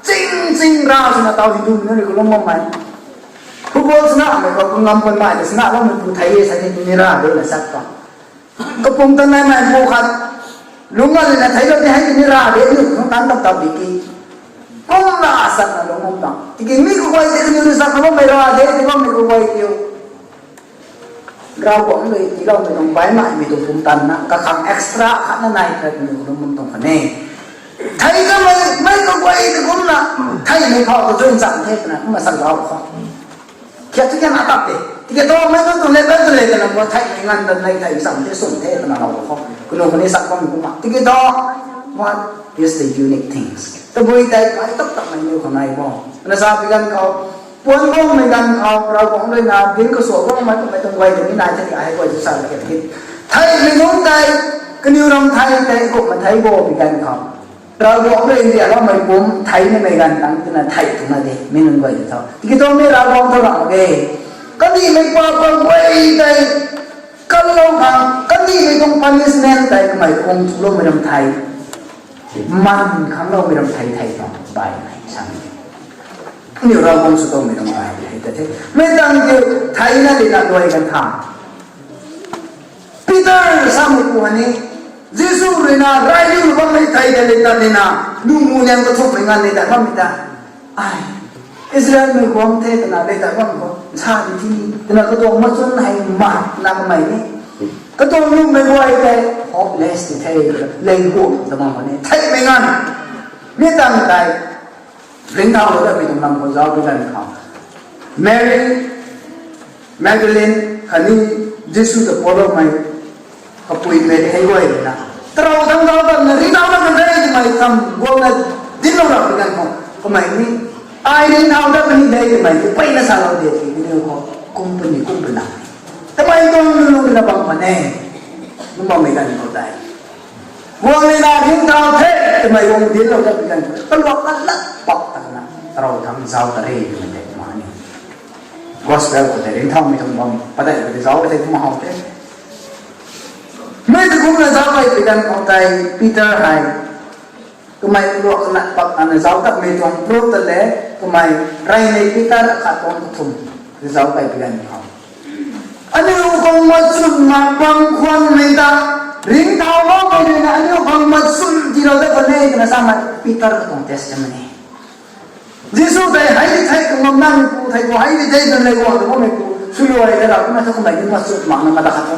ching ching ra swna tau Hindu mei nunc rui kalum bammei. Football swnamei khou kangam panmei le swnaloumei pu thei e sa ni tini ra de na sat khou. Kapumtan naimei pu khat, lungc nga lana theilou ni hei tini ra de, aniu khang tan tap tap di ki. Kumna asatna lungc bam tang. Tiki mi kaguay tei kaniw rui sa kha bammei ra de, ti bammei kaguay kiu. Ravguangc rui tiiloumei tuang baihmei tuang pumtanna, kakhang extra khatna nai khat kaniw lungc bam tuang kha ne. Thei kamei, mei kaguay tei kumna, theimei khou kachun chang the twna, kumna sa zauc khou. Khiat tu khian atap de. Tiki thu mei nunc tuang level tu le twna, bo theimei nganv tan nai thei sam the swn the twna lou khou. Kanu kani sak bam kumna. Tiki thu, what is the unique things? Tabui tei kai tap tap mei niw khou nai bo. Na sa pi ganv khou, puan guangmei ganv khou, Ravguangc rui na, dinc kasuak guangmei kummei tuang guay tei ni nai the, ai guay tu sa la khe tiki. Theimei nunc tei, kaniw ram thei tei, kumna thei bo pi ganv khou. Ravguangc rui ndialoumei pumc thei nimei ganv tang twna thei twna de, mi nunc guay tei tho. Tiki thu mi Ravguangc thu ram mak ge. Kandihmei pa pa guay tei, kanlou khang, kandihmei tuang punishment tei kamei kung chuloumei ram thei. Man khangloumei ram thei thei tuang, baihmei sang. Aniu Ravguangc sw tuangmei tuang bai hei ta the. Mei tang kiu, theina lina luai kan tha. Peter samei pu ni, Jisu rui na, rai liu bammei thei ta le ta lina, lu mu liang kathukmei nganv le ta bammei ta. Ai, Israelmei guang the twna le ta bam khou, sa di thi, twna katuang machun hei mak na kamei ni. Katuang lumei guay tei, hopeless ti the, lei guang ta bam khou ni, theimei nganv. Mi tang tei, ringcthau lou datmei tuang lam khou zauc pi ganv khou, Mary Magdalene khatni Jisu ta paloumei kapui Mary hei guay rui na, tarou thangc zauc datna ringcthau dat kan de twmei tham guangna dinclou rap pi ganv khou, kamei ni, ai ringcthau dat puni de twmei tu mpeyna salou de ti kaniw khou, company kum puna. Tamei tuang lu lu na bam khwan e, num bammei ganv khou tei. Guang le na ringcthau the, twmei guang dinclou dat pi ganv khou, kaluak kalat pak takna, tarou thangc zauc ta re twmei tei kumna ni. Gospel khou tei ringcthaumei tuang bam, padeih khou tei zauc tei kumna how the. Mei ta kumna zauc kai pi ganv khou tei, Peter hei, kamei kaluak kalat pak takna zauc tatmei tuang proof ta le, kamei reymei Peter akhat tuang kathumh, zauc kai pi ganv khou. Aniu khang machun mak bam khwanmei ta, ringcthau bammei rui na aniu khang machun tiilou dat khwan e twna samei Peter katuang testimony. Jisu tei hei di thei kangam nangpu thei khou hei di thei twn le guang ta bammei pu, swluai ta rap kumna thu kamei ni machun makna mata khat thu.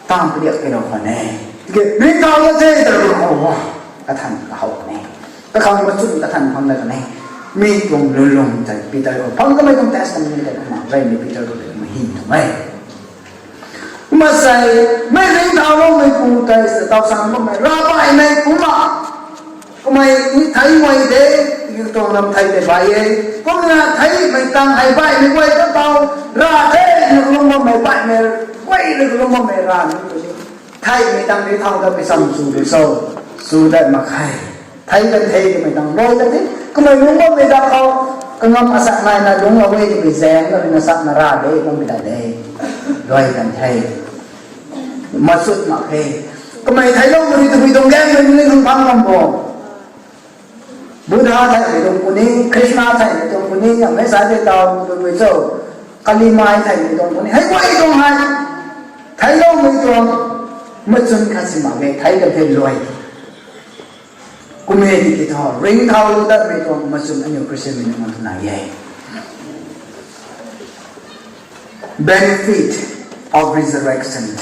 Tang padiak kei lou khwan e. Tiki ringcthau dat the ta rap khou, kathan kahow khwan e. Kakhang machun kathan phang dat khwan e. Mi tuang lulung tei Peter khou phang kamei tuang testimony tei kumna, reymei Peter khou tei kumna hin tuang e. Kumna sei, mei ringcthau loumei pu tei sa taw sang bammei, ravbaihmei kumna. Kamei ni thei guay de, tuang lam thei tei bai e. Kumna theimei tang hei baihmei guay ta taw, ra the, na kalum bammei baihmei, guay rui kalum bammei ra ni tu ni. Theimei tang ringcthau datmei sam chu de so, chu dat mak khe. Thei kan the twmei tang luai ta the. Kamei lungc bammei da khou, kangam asak naina lungc lou e twmei zaeng na rui na sakna ra de, bammei ta de. Luai kan the. Machun mak khe. Kamei theiclou mari tabui tuang gaengmei ni khang phang bam bo. Buddha theimei tuang puni, Krishna theimei tuang puni, amei sa tei taw tabui cho, Kali Mai theimei tuang puni. Hei guay tuang hei, theicloumei tuang machun khat si mak e, thei kan the luai. Kum e tiki thu, ringcthau datmei tuang machun aniu Christianmei nunc khang twna e. Benefit of resurrection.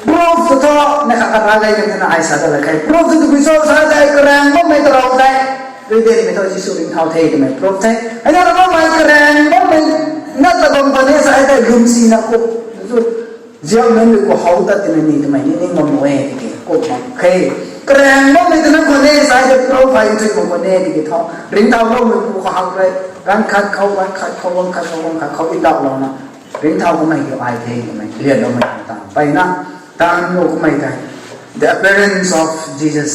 Proof tu thu, na kha kha gay kan thena ai sa ta la khe. Proof tu tu kwi cho sa tei karaeng bammei tarou tei, rui dinmei thu Jisu ringcthau the twmei proof the. Hei na bammei karaeng bammei na ta bam khwan e sa tei lwmsina kup. Ziak nunc rui khou how tat tina ni twmei ni ning bam e tiki kup mak khe. Karaeng bammei twna khwan e sa tei proof hei tui bam khwan e tiki thu, ringcthau loumei pu khou how rei, ganv khat khou, ganv khat khou, ganv khat khou, ganv khat khou ndauhlouna, ringcthau kamei kiu ai the twmei lianloumei ta mpeyna, taanv lou kamei tei, the appearance of Jesus.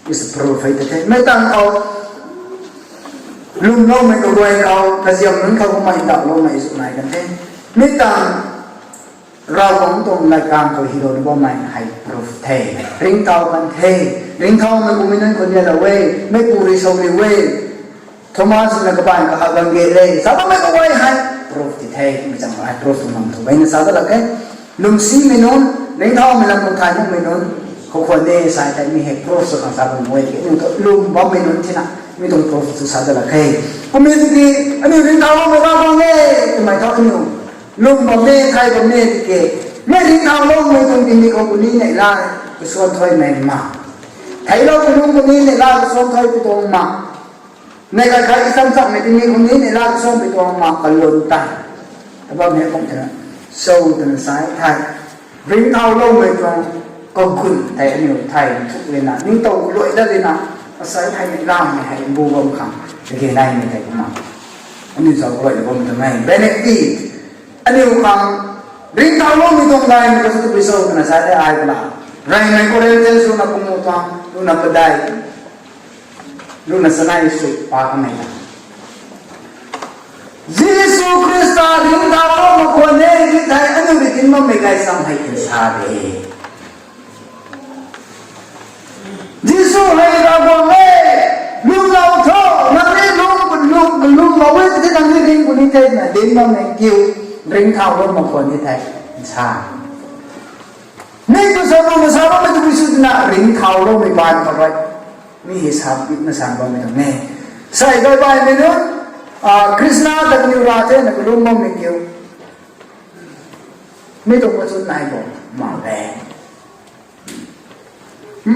Is a proof hei ta the. Mi tang khou lwmloumei kaguay khou, kaziam nunc khou kumna ndauhloumei zu nai kan the. Mi tang Ravguangc tuang latkaeng khou hylou ni bammei hei proof the. Ringcthau kan the. Ringcthaumei kumei nunc khou nialou e. Meipu rui sa riu e. Thomas na kabaanv kaha gang ge le. Sa bammei kaguay hei proof ti the. Mi chang hei proof tuang lam thu. Baina sa da lak e. Lwmsimei nunc, ringcthaumei lam khou thay makmei nunc, khou khwan e sa tei mi hei proof sw khang sa bam e. Aniu thu lwm bammei nunc thina, mi tuang proof sw sa da lak e. Kumna tiki, aniu ringcthau bammei Ravguangc e, twmei thu aniu lwm bam e, thay bam e tiki, mi ringcthauloumei tuang tingmik khou kuni neihla, kasuan thuimei ma. Theiclou kanu kuni neihla, kasuan thuipui tuang ma. Neih kai khat i cham chammei tingmik khou ni neihla kasuanpui tuang ma kalun tei. Abam hei kum thena, so twna sa e thei. Ringcthauloumei tuang kagun tei aniu thay nthuk lena, ningtow kaluai dat lena, asei hei neihlamei hei bu bam khang, kage naimei tei kumna. Aniu zauc kaluai bam twmei benefit. Aniu khang ringcthauloumei tuang gaymei kasu tabui cho twna sa e ai pala. Reymei Corinthians runa pangu tuang, runa padai. Runa sanei sui pa kamei ta. Jisu Khrista ringcthau makwan e, ringcthau aniu rui dinc bammei gaychamv hei nsa de. Jisu hei Ravguangc e, lwmlou tho, nang ni lwm, lwm, lwmlou e, tei nang ni ringc puni the na dinc bammei kiu, ringcthau lou makwan e thei, nsa. Ni tu sa tu na sa bammei tu sw twna ringcthauloumei baan khou rui. Mi hei sa bit na sa bammei tuang e. Sei gay baihmei nunc, Khrista ta kaniw ra the na kalum bammei kiu. Mi tuang machun nai bo, mak e.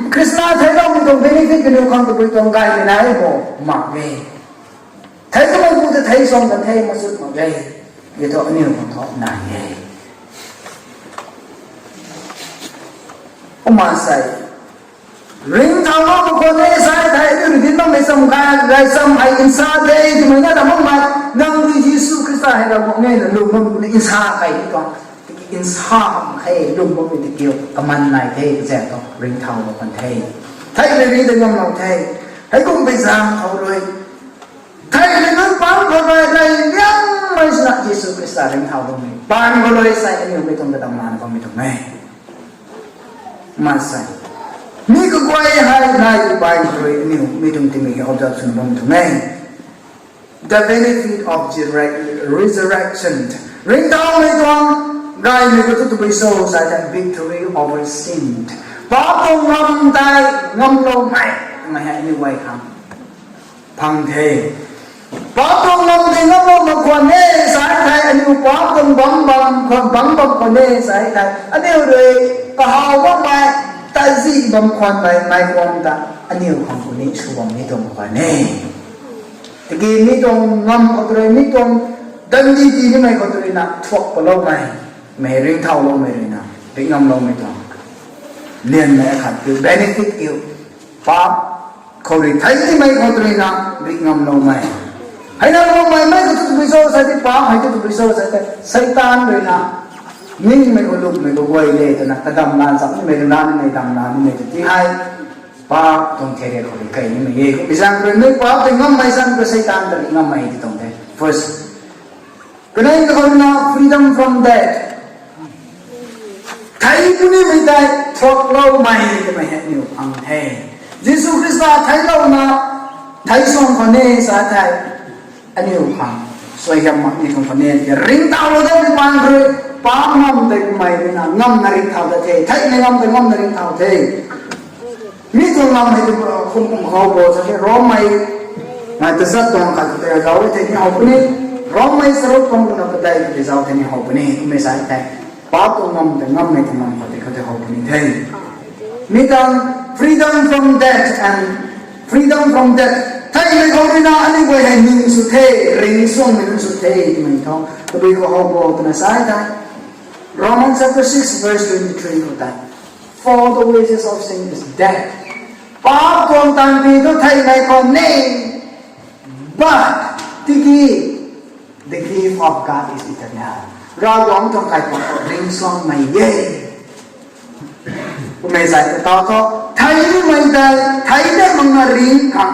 Khrista theicloumei tuang benefit kaniw khang tabui tuang gaymei nai bo, mak e. Thei kamei pu ta thei suang kan the machun mak e. Mi thu aniu khang thu nai e. Kumna sei. Ringcthau makwan e sa e thei, aniu rui dinc bammei cham kha, gaychamv hei nsa de, twmei na ta makmei, nang rui Jisu Khrista hei Ravguangc e na lwm bam ni nsa kei ni tuang. Tiki nsa bam khe, lwm bammei tiki kaman nai the, kazaeng tuang ringcthau makwan the. Theimei ri de ngamlou the. Heikum pei zaeng khou rui. Theimei nunc paan khou rui, rey liangmei swna Jisu Khrista ringcthau bammei paan khou rui sei aniu mei tuang kadamlana bammei tuang e. Kumna sei. Mi kaguay hei nai tu paan khou rui aniu mei tuang tingmik hei observe swna bam tuang e. The benefit of the re-, resurrection. Ringcthaumei tuang gaymei khou thu tabui cho sa tei victory over sin. Paap tuang ngam tei ngamloumei, mei hei aniu guay khang phang the. Paap tuang ngam tei ngamlou makwan e sa thei, aniu paap tuang bam bam khwan, bam bam khwan e sa thei, aniu rui kahaw bammei, tazi bam khwanmei, mei khwan ta aniu khang kuni sw bam ni tuang makwan e. Tiki mi tuang ngam khou rui, mi tuang dandi ti nimei khou rui na thuak paloumei, mei ringcthauloumei rui na, ringcngamloumei tuang lianmei akhat kiu, benefit kiu, paap khou rui thei nimei khou rui na, ringcngamloumei. Hei na loumei, mei khou thu tabui cho sa tei, paap hei thu tabui cho sa tei, Seitaan rui na, ningmei khou lukmei khou guay le twna, kadamla cham nimei, rina nimei, damla nimei tei hei. Paap tuang thei rei khou rui kei nimei e. Kumna zaeng rui mei paap tei ngammei zaeng rui Seitaan ta ringcngammei ti tuang the. First. Kanei ta khou rui na freedom from death. Thei punimei tei thuakloumei twmei hei aniu phang the. Jisu Khrista theiclouna, thei suang khwan e sa thei, aniu khang suaihiam mak ni tuang khwan e. Ringcthaulou datmei paan khou rui, paap ngam tei kummei rui na ngamna ringcthau dat the. Theimei ngam tei ngamna ringcthau the. Mi tuang ngam hei tu, kum kum khou bo sa the, Rommei, mei tazat tuang khat tei zauc e thei ni how puni, Rommei charuk tuang runa padeih tei zauc thei ni how puni, kummei sa thei. Paap tuang ngam tei ngammei tuang ngam khou tei khou tei how puni the. Mi tuang freedom from death and freedom from death. Theimei khou rui na aniu guay hei ning sw the, ringcsuangmei nunc sw the, twmei thu. Tabui khou how bo twna sa thei. Romans chapter six verse twenty-three khou tei. For the wages of sin is death. Paap tuang tanpi thu theimei khwan e. But, tiki, the gift of God is eternal. Ravguangc tuang kaipat khou ringcsuangmei e. Kummei sa tei tau tho. Thei nimei tei, thei tei makna ringc khang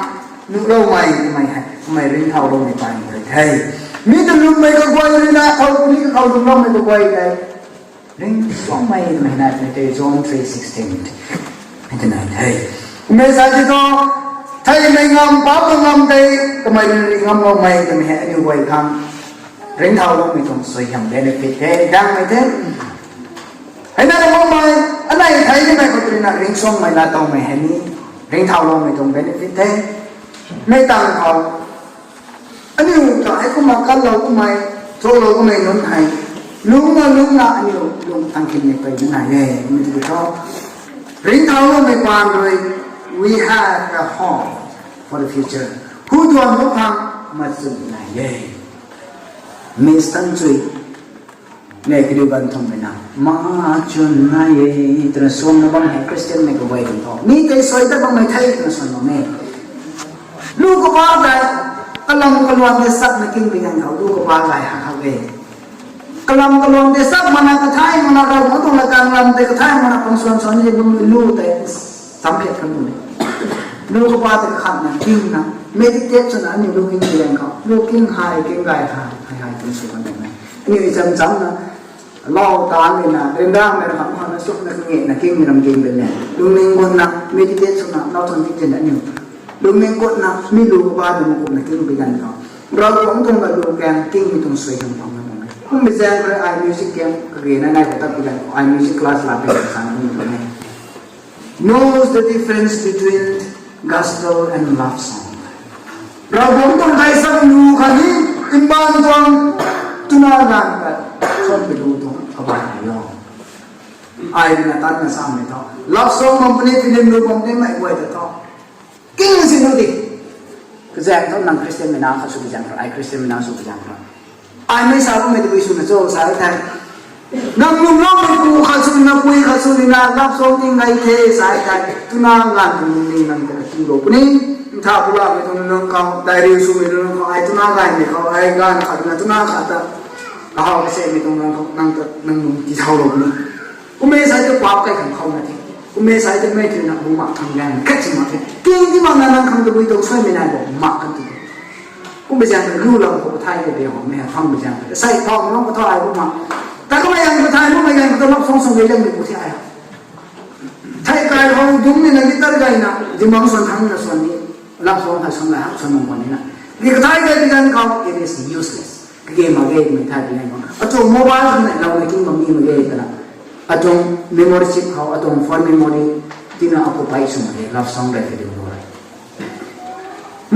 nuhloumei twmei hei, kamei ringcthauloumei paan rui the. Mi ta lwmmei kaguay rui na, khou puni kakhou lwmloumei kaguay tei ringcsuangmei twmei nai twmei tei John three sixteen. Hei twna the. Kumei sa ti thu, theimei ngam, paap ngam tei, kamei rui ringcngamloumei twmei hei aniu guay khang ringcthauloumei tuang suaihiam benefit the, dangmei the. Hei na ram makmei, anei thei nimei khou twna ringcsuangmei laatowmei hei ni, ringcthauloumei tuang benefit the. Mei tang khou, aniu ta hei kumna kanlou kummei, tholou kummei nunc hei, lungcna lungcna aniu lung tang khinmei pey nai e, mi tiki thu. Ringcthauloumei paan rui, we have a hope for the future. Hu tuang nu khang machun nai e. Miss Tangchui, ne kadiu ganv thangmei na, machun nai e, twna suangna bam hei Christian mei kaguay ding tho. Mi tei suai ta bammei the twna suan bam e. Lu kapa gay, kalam kaluan tei sakna king bi ganv khou, lu kapa gay ha ha e. Kalam kaluan tei sak mana kathai mana Ravguangc tuang latkaeng lam tei kathai mana pang suan suan ni lu lu tei samphiat kan lu. Lu kapa tei kakhatna kingna, meditate swna aniu lu king bi ganv khou, lu king hei, king gay hei, hei hei twna sw kan e. Aniu i cham chamna, lau tanmei na, ryanramei ram khou na, sukna kangena kingmei ram king bam e. Lungning gutna, meditate swna, lau tan ti tina aniu lungning gutna, mi lu kapa tei makumna king bi ganv khou, Ravguangc tuang latkaeng kingmei tuang suaihiam pang na bam e. Kummei zaeng rui ai music camp kagena nai khou tat bi ganv khou, ai music class la bi ganv sang kum bam e. Knows the difference between gospel and love song. Ravguangc tuang gaychamv lu khatni mbaanv tuang twna ganv ta suan pei lu tuang kabaanc hei lo. Ai rui na tatna samei thu, love song bam puni, film lu bam puni mei guay ta thu, king si nu di. Kazaeng thu nang Christian mei na khat sw kazaeng thu, ai Christian mei na sw kazaeng thu, ai mei sa bammei tabui swna cho sa e thei, nang lwmloumeipu khat sw nina, pui khat sw nina, love song ting gay the sa e thei, twna ganv tuang lungning nang ta kiulou puni. Ntha pulamei tuang nunc khou, daic riu swmei nunc khou, ai twna gaymei khou, ai ganv khat na twna khat ta, kahaw kasemei tuang nunc khou nang ta nang lung tithaulou puni. Kummei sa e tu paap kai khang khou na the. Kummei sa e tu mei twna bu mak khang gaeng khat si mak the. King ti makna nang khang tabui tuang suaimei nai bo mak kan tu. Kummei zaeng ta lu lam khou kathai kei de ho, mei phang mei zaeng ta sai phang nunc khou thu ai bu mak. Ta kamei zaeng kathai, mumei zaeng ta love song song gay lam mei pu the ai. Thei kai hou dungc nina guitar gayna, dimang suan thangc na suan ni, love song hei suan lai hak suan mang bam nina. Di kathai gay bi ganv khou, it is useless. Kage mak ge twmei thay bi ganv khou, atuang mobile khang nai louna king bam ni mak ge twna, atuang memory chip khou, atuang phone memory tina occupy sw mak ge, love song rei kadiu lu rei.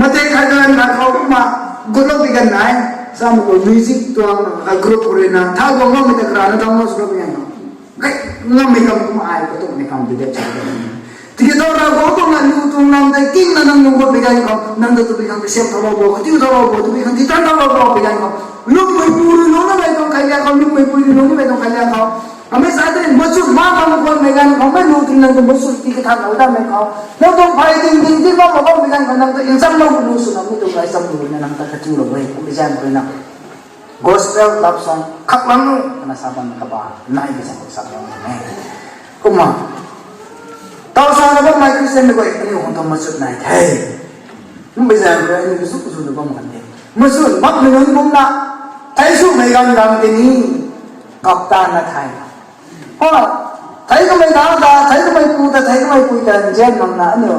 Matei khat ganv khat khou kumna gutlou bi ganv nai, samei khou music tuang, a group khou rui na, tha guangloumei ta karana download swlou bi ganv khou, gay ngammei kam kumna ai katummei kam ti de cha de. Tiki thu Ravguangc tuang lat lu tuang lam tei kingna nang lung gut bi ganv khou, nang ta tabui khang kasem thaulou bo, katiw thaulou bo, tabui khang titan thaulou bo bi ganv khou, lwmmeipu rui lungc namei tuang khailiang khou, lwmmeipui rui lungc namei tuang khailiang khou, amei sa tei machut mak khang guangmei ganv khou, mei lu tei nang ta machut ti kathan lou damei khou, nang tuang phey ding ding ti mak mak bammei ganv khou, nang ta nchamlou lu swna mi tuang gaychamv lu na nang ta katiulou e, kummei zaeng rui na gospel love song khaklang nu twna sa bam kaba nai bi zaeng khou sa bam e. Kumna, taw sa na bammei Christian mei guay aniu khang thu machut nai the. Kummei zaeng rui aniu zu zu na bam kan the. Machut makmei nunc kumna, thei swmei ganv lam tei ni, kap ta na thei. Ho, thei kamei ta ta, thei kamei pu ta, thei kamei pui ta nzian makna aniu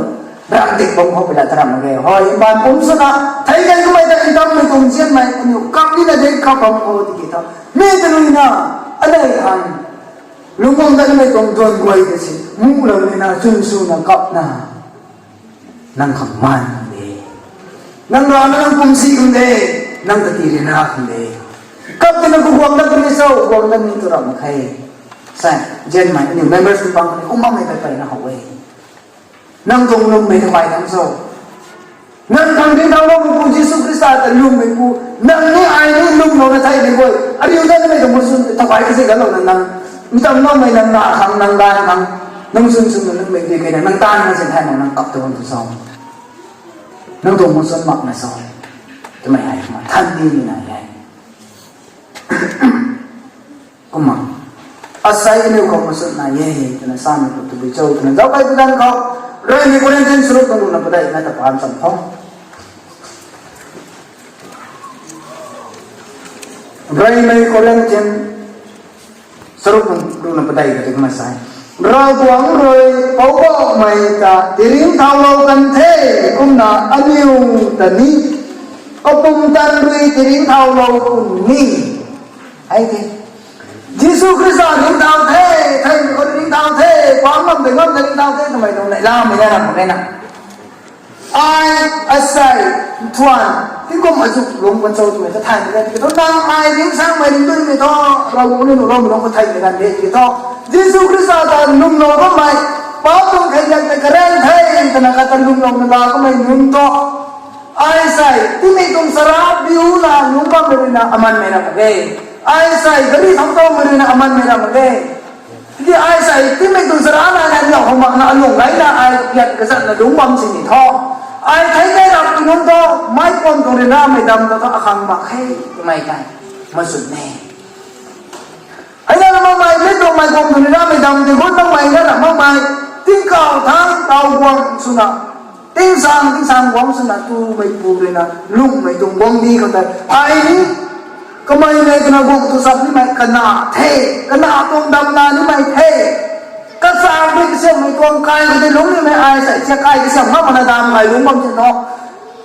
ram dik bam khou pila ta ram mak ge. Hoi, mbaanv pumc swna thei kai kamei ta ntammei tuang nzianmei aniu kap nina de kap bam khou tiki thu, mi ta rui na, anei khang lungc guang datmei tuang duan guay ta si, mulou nina chwn swna kapna nang khang maan khang de. Nang rana nang pumsi khang de, nang kati rina khang de. Kap tina kaguang dat ni cho, guang dat ni tu ram khe. Sa, nzianmei aniu members ni bang khou ni, kumna mei pey peyna how e. Nang tuang lwmmei ta pey tang cho. Nang khang ringcthauloumeipu Jisu Khrista ta lwmmeipu, nang ni ai ni lwmlouna theimei guay, ariu datmei tuang machun ta pey kazi ganlouna nang, ntamloumei nang na khang, nang dan khang, nang chwn chwn na lwmmei di kena nang taanv na sin thay mak nang kap ta bam tu cho. Nang tuang machun makna cho. Twmei hei kumna than ni ni nai e. Kumna, asei Ai aniu khou masut nai e, twna samei khou tabui cho, twna zauc kai tu dan khou, Reymei Corinthian saruk tuang ruhna padeih na ta pan cham tho. Reymei Corinthian saruk tuang ruhna padeih ka ti kumna sa e. Ravguangc rui Poubauhmei ta tiringcthaulou kan the, kumna aniu ta ni kapumtan rui tiringcthaulou puni. Ai the. Jisu Khrista ringcthau the, thei khou ringcthau the, pam ngam tei ngam tei ringcthau the, twmei tuang neihlamei na ram mak ge na. Ai, asei, nthuan, tingkum azu lung kan cho twmei ta thay ni kan tiki thu, nang ai ringcthau mei ringcthau mei thu, Ravguangc ni nuh loumei lung khou thay ni kan de tiki thu, Jisu Khrista ta lwmlou bammei, paap tuang thei liak tei karen the, twna kata lwmlouna la kamei nunc thu, ai sei, timei tuang chara biuna lungc bammei ruina amanmei ram mak ge. Ai sei, gari thangc towmei ruina amanmei ram mak ge. Tiki ai sei, timei tuang chara na na niw hou makna alung gayna ai piat kazatna lungc bam sini thu, ai thei kei rap tu nunc thu, meic kuan tuang ryanramei dam ta thu akhang mak khe, twmei tei masut ne. Ai na makmei, mei tuang meic kuan tuang ryanramei dam tei gut makmei na ra makmei, tingkauh thangc taw guang swna, tingsaeng, tingsaeng guang swna tumeipu ruina lungmei tuang guangcdic khou tei, ai ni, kamei nei twna guang tu chap nimei kana the, kana tuang damna nimei the, kachang rui kasiammei tuang kai khou tei lungc nimei ai sei, sia kai kasiam ngam makna dam kai lungc bam sin tho.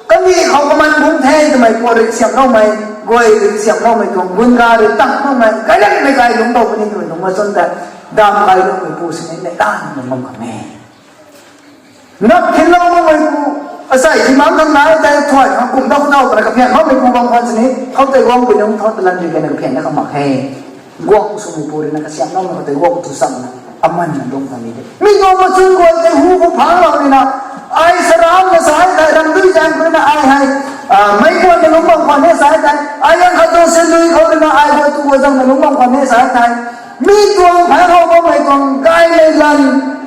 Kandih khou kaman bungc the twmei puat rui kasiamloumei, guay rui kasiamloumei tuang gun ga rui tangloumei, kailanmei kai lungc tow puni twmei tuang machun ta, dam kai lungmeipu sini neihla lungc bam khang e. Nap thinlou makmeipu, asei timang khang nai tei thuay khang kum dau dau twna kaphian makmeipu bam khwan sini, khoutei guangpui nunc thu talan rui kena kaphian na khang mak khe. Guang swmeipu ruina kasiamloumei khoutei guang tu chamna, amanna dungc khang ni de. Mi tuang machun guay tei hu khou phanglou ruina, ai saramna sa thei, ramdui zaeng khou ruina ai hei, meic kuanna lungc bam khwan e sa thei, ai yang khat tuang sandui khou ruina ai guay tu guay zangna lungc bam khwan e sa thei, mi tuang phang hou bammei tuang gaymei lan,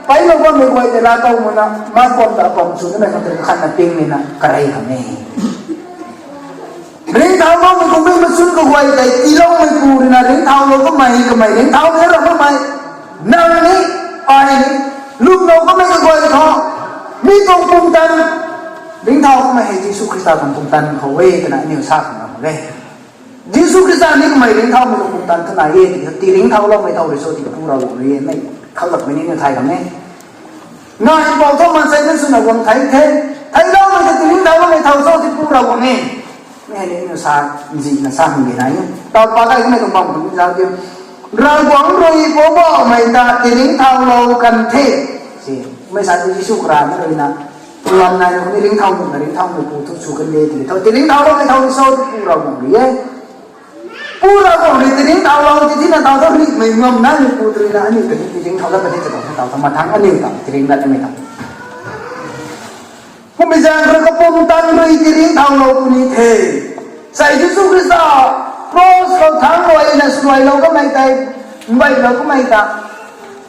peilou bammei guay tei laa tow makna, meic kuan ta apam sw nimei khang tei kakhatna ping nina karey khang e. Ringcthauloumei kummei machun kaguay tei tiiloumeipu ruina ringcthaulou kamei, kamei ringcthau ni ra kamei, nang ni, ai ni, lwmlou kamei kaguay thu, mi tuang pumtan, ringcthau kamei hei Jisu Khrista tuang pumtan khou e twna aniu sa khang ram mak e. Jisu Khrista ni kamei ringcthaumei tuang pumtan twna e, ti, tiringcthauloumei thau rui cho ti Pu Ravguangc rui e, mei, khaklakmei ni aniu thay khang e. Nai mpouh thu maansei na swna guang thei the, theicloumei ta tiringcthauloumei thau cho ti Pu Ravguangc e. Mi hei ni aniu sa, nzihna sa hang di nai e. Tau pa kai kamei tuang bam khang zauc ti. Ravguangc rui Poubauhmei ta tiringcthaulou kan the. Si, mei sa ti Jisu Khrista ruina, lam nai na khou ni ringcthau nuh na ringcthaumeipu thu sw kan de ti thu, tiringcthauloumei thau ni cho ti Pu Ravguangc rui e. Pu Ravguangc rui tiringcthaulou ti thina tau thu rimei ngam naimeipu tw ruina aniu ta ni tiringcthau dat puni ta tau, tau ta mathang aniu ta tiringcthaumei ta. Kummei zaeng rui kapumtan rui tiringcthaulou puni the. Sei Jisu Khrista cross khou thangc ruina swluailou kamei tei, mbeilou kamei ta,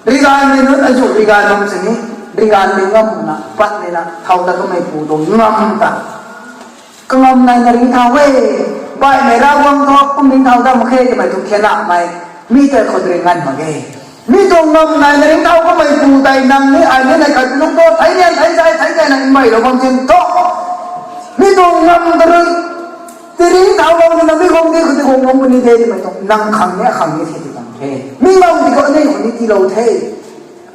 riganvmei nunc azu rigan bam sini, rigan ni ngam na pat nina thau ta kameipu tuang ngam ta kangam naina ringcthau e. Baihmei Ravguangc thu kum ringcthau dat mak khe twmei tuang khenamei, mi tei khou rui nganv mak ge. Mi tuang ngam naina ringcthau kameipu tei nang ni ai ni nei khat nunc thu thei nian thei zai thei kaina mbeilou bam sin thu, mi tuang ngam ta rui tiringcthaulou nina mi guangcdic khou tei guang lung puni de twmei tuang nang khang ni akhang ni the ti bam the. Mi ngam ti khou aniu khou ni tiilou the.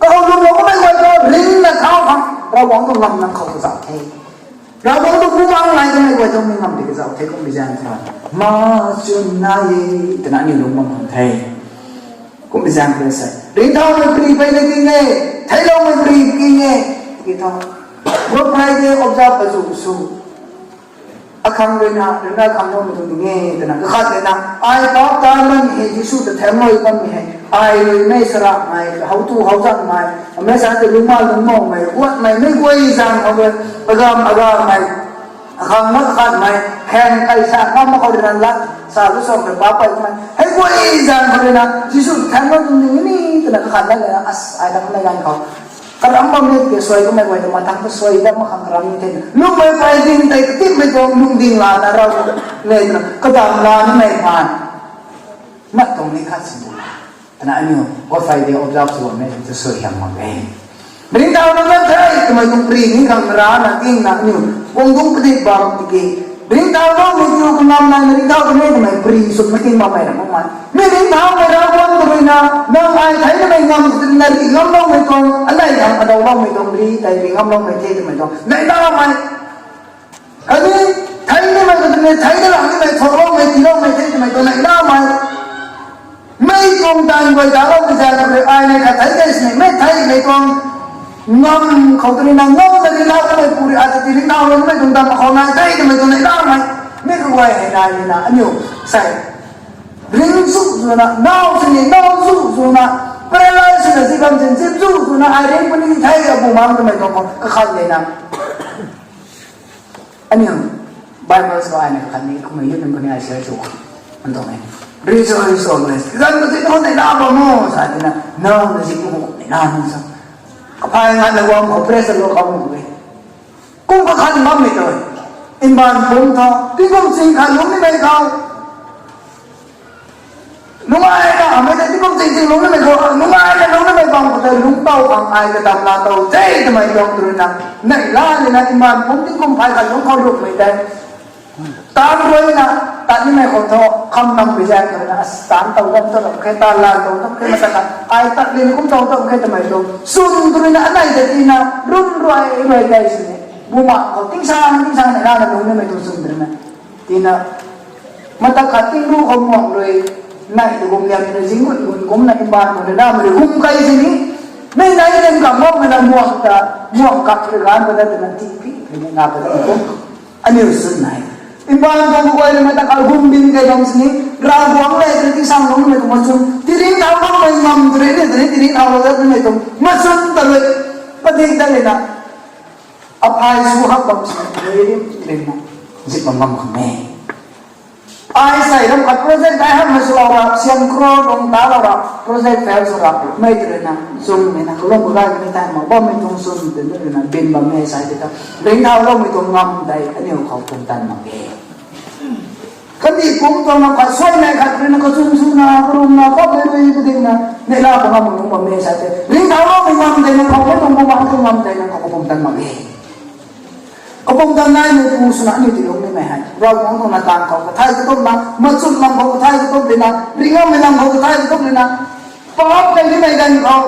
Kakhou lwmlou kamei guay thu ringcna thau khang Ravguangc tuang ngam nang khou kazauh the. Ravguangc tuang bumaengc nai kamei guay thu mi ngam ti kazauh the kummei zaeng thu, machun nai e twna aniu lungc bam khang the. Kummei zaeng thu sei, ringcthaumei pary peyna king e, theicloumei pary king e, tiki thu, Good Friday observe azu sw, akhang ruina ryanra khang loumei tuang ding e twna kakhat ruina, ai paap taanv bammei hei Jisu ta thaengc rui bammei hei, ai rui mei saramei, howtu howzanmei, mei sa tei lungcma lungcmoumei, guatmei, mei guay zaeng khou rui, agam agammei, akhang mak khatmei, khaeng kai sa ngam mak khou ruina lat sa lu song tei paap pey kamei hei guay zaeng khou ruina Jisu ta thaengc lou tuang ding ni twna kakhat lat lana, as, ai ta kamei ganv khou karam bam ni tiki suai kamei guay ta mathang ta suai dat mak khang karam ni the. Lungmei pey ding tei katipmei tuang lungding lana Rav ne twna kadam la nimei phaan mat tuang ni khat sin tu la. Twna aniu God Friday observe sw bammei tu suaihiam mak e. Ringcthau na na the twmei tuang pary ni khang rana tingna aniu guang dungc padik bam tiki, ringcthau loumei tu kanam nai na ringcthau kan e twmei pary sw na ting bammei ra makmei. Mi ringcthaumei Ravguangc tw ruina, nang ai thei namei ngam khou twna ri ngamloumei tuang, anei khang adauloumei tuang ri tei ri ngamloumei the twmei tuang neihlamei. Khatni thei nimei khou twna thei na ram nimei thokloumei tiiloumei the twmei tuang neihlamei. Mei tuang taanv guay taloumei zaeng khou rui ai nei khat thei tei sini mei theimei tuang ngam khou twna ngamna ringcthau kamei pu rui ata ti ringcthau loumei tuang dam khou nai the twmei tuang neihlamei. Mi kaguay hei nai nina aniu sei ring zu zuna, nau sini nau zu zuna, paralyze swna zi bam zin zip zu zuna, ai ring puni the abu mang twmei tuang khou kakhat lena. Aniu Bible sa ai na khatni kumei youth nunc kani ai share sw khou an tuang e. Rejoice always. Zan tu ti tu neihla bam o sa tina, nau na zi tu neihla nung sa. Kaphay ngatna guang khou praise the Lord khou mu e. Kum kakhat bammei tu e. Mbaanv pumc tho, tingkum ching khat lungc nimei khou nungaina hamei tei tingkum ching ching lungc nimei khou, nungaina lungc nimei bam khou tei lungc tow khang ai kadam la tow the twmei tuang tw ruina, neihla nina mbaanv pumc tingkum phay khat lungc khou lukmei tei taanc ruina, tat nimei khou thu, kham nam pui zaeng khou ruina, as taanc tow dam tu ram khe, taanc lan tow dam khe, mata khat ai tat lin kum tow dam khe twmei tuang swn tw ruina, anei ta tina, run ruai ruai tei sini, bumaengh khou tingsang tingsang neihla na lungc nimei tuang swn tw ruina, tina, mata khat tingru khou muang rui, nai tu gum liam rui, zing gut gut kumna mbaanv khou rui namei rui gum kai sini, mei nai len kam makmei na muang ta, muang kak rui ganv pata twna ti pi pi na pata kum. Aniu swn nai. Mbaanv khou guay rui mata khat gum bin kai bam sini, Ravguangc le rui tingsang lungc nimei tuang machun, ti ringcthau makmei ngam tu rui ni, tu rui ti ringcthau lou dat nimei tuang machun ta rui, padik dat lena, aphay sw hak bam sini, rui rim rimna, zip bam bam khang e. Ai sei ram khat project ai hamhmei swlou ra, sian crore tuang talou ra, project fail sw ra, mei tw ruina, swn mei na, kalum kaganv mei tei mak bammei tuang swn tw ruina, bin bam e sei tei ta, ringcthau loumei tuang ngam tei, aniu khou pumtan mak e. Kandih pumc tuang na khat suaimei khat ruina, kachwn swna, karumna, khou mei rui padikna, neihla pa ngam lungc bam e sei tei, ringcthau loumei ngam tei nang khou, mei tuang bumaengh tuang ngam tei nang khou kapumtan mak e. Kapumtan naimei pu swna aniu ti lungc nimei hei, Ravguangc tuang na taanv khou kathay katup na, machun lam khou kathay katup lena, ringammei lam khou kathay katup lena, paap kei nimei ganv khou,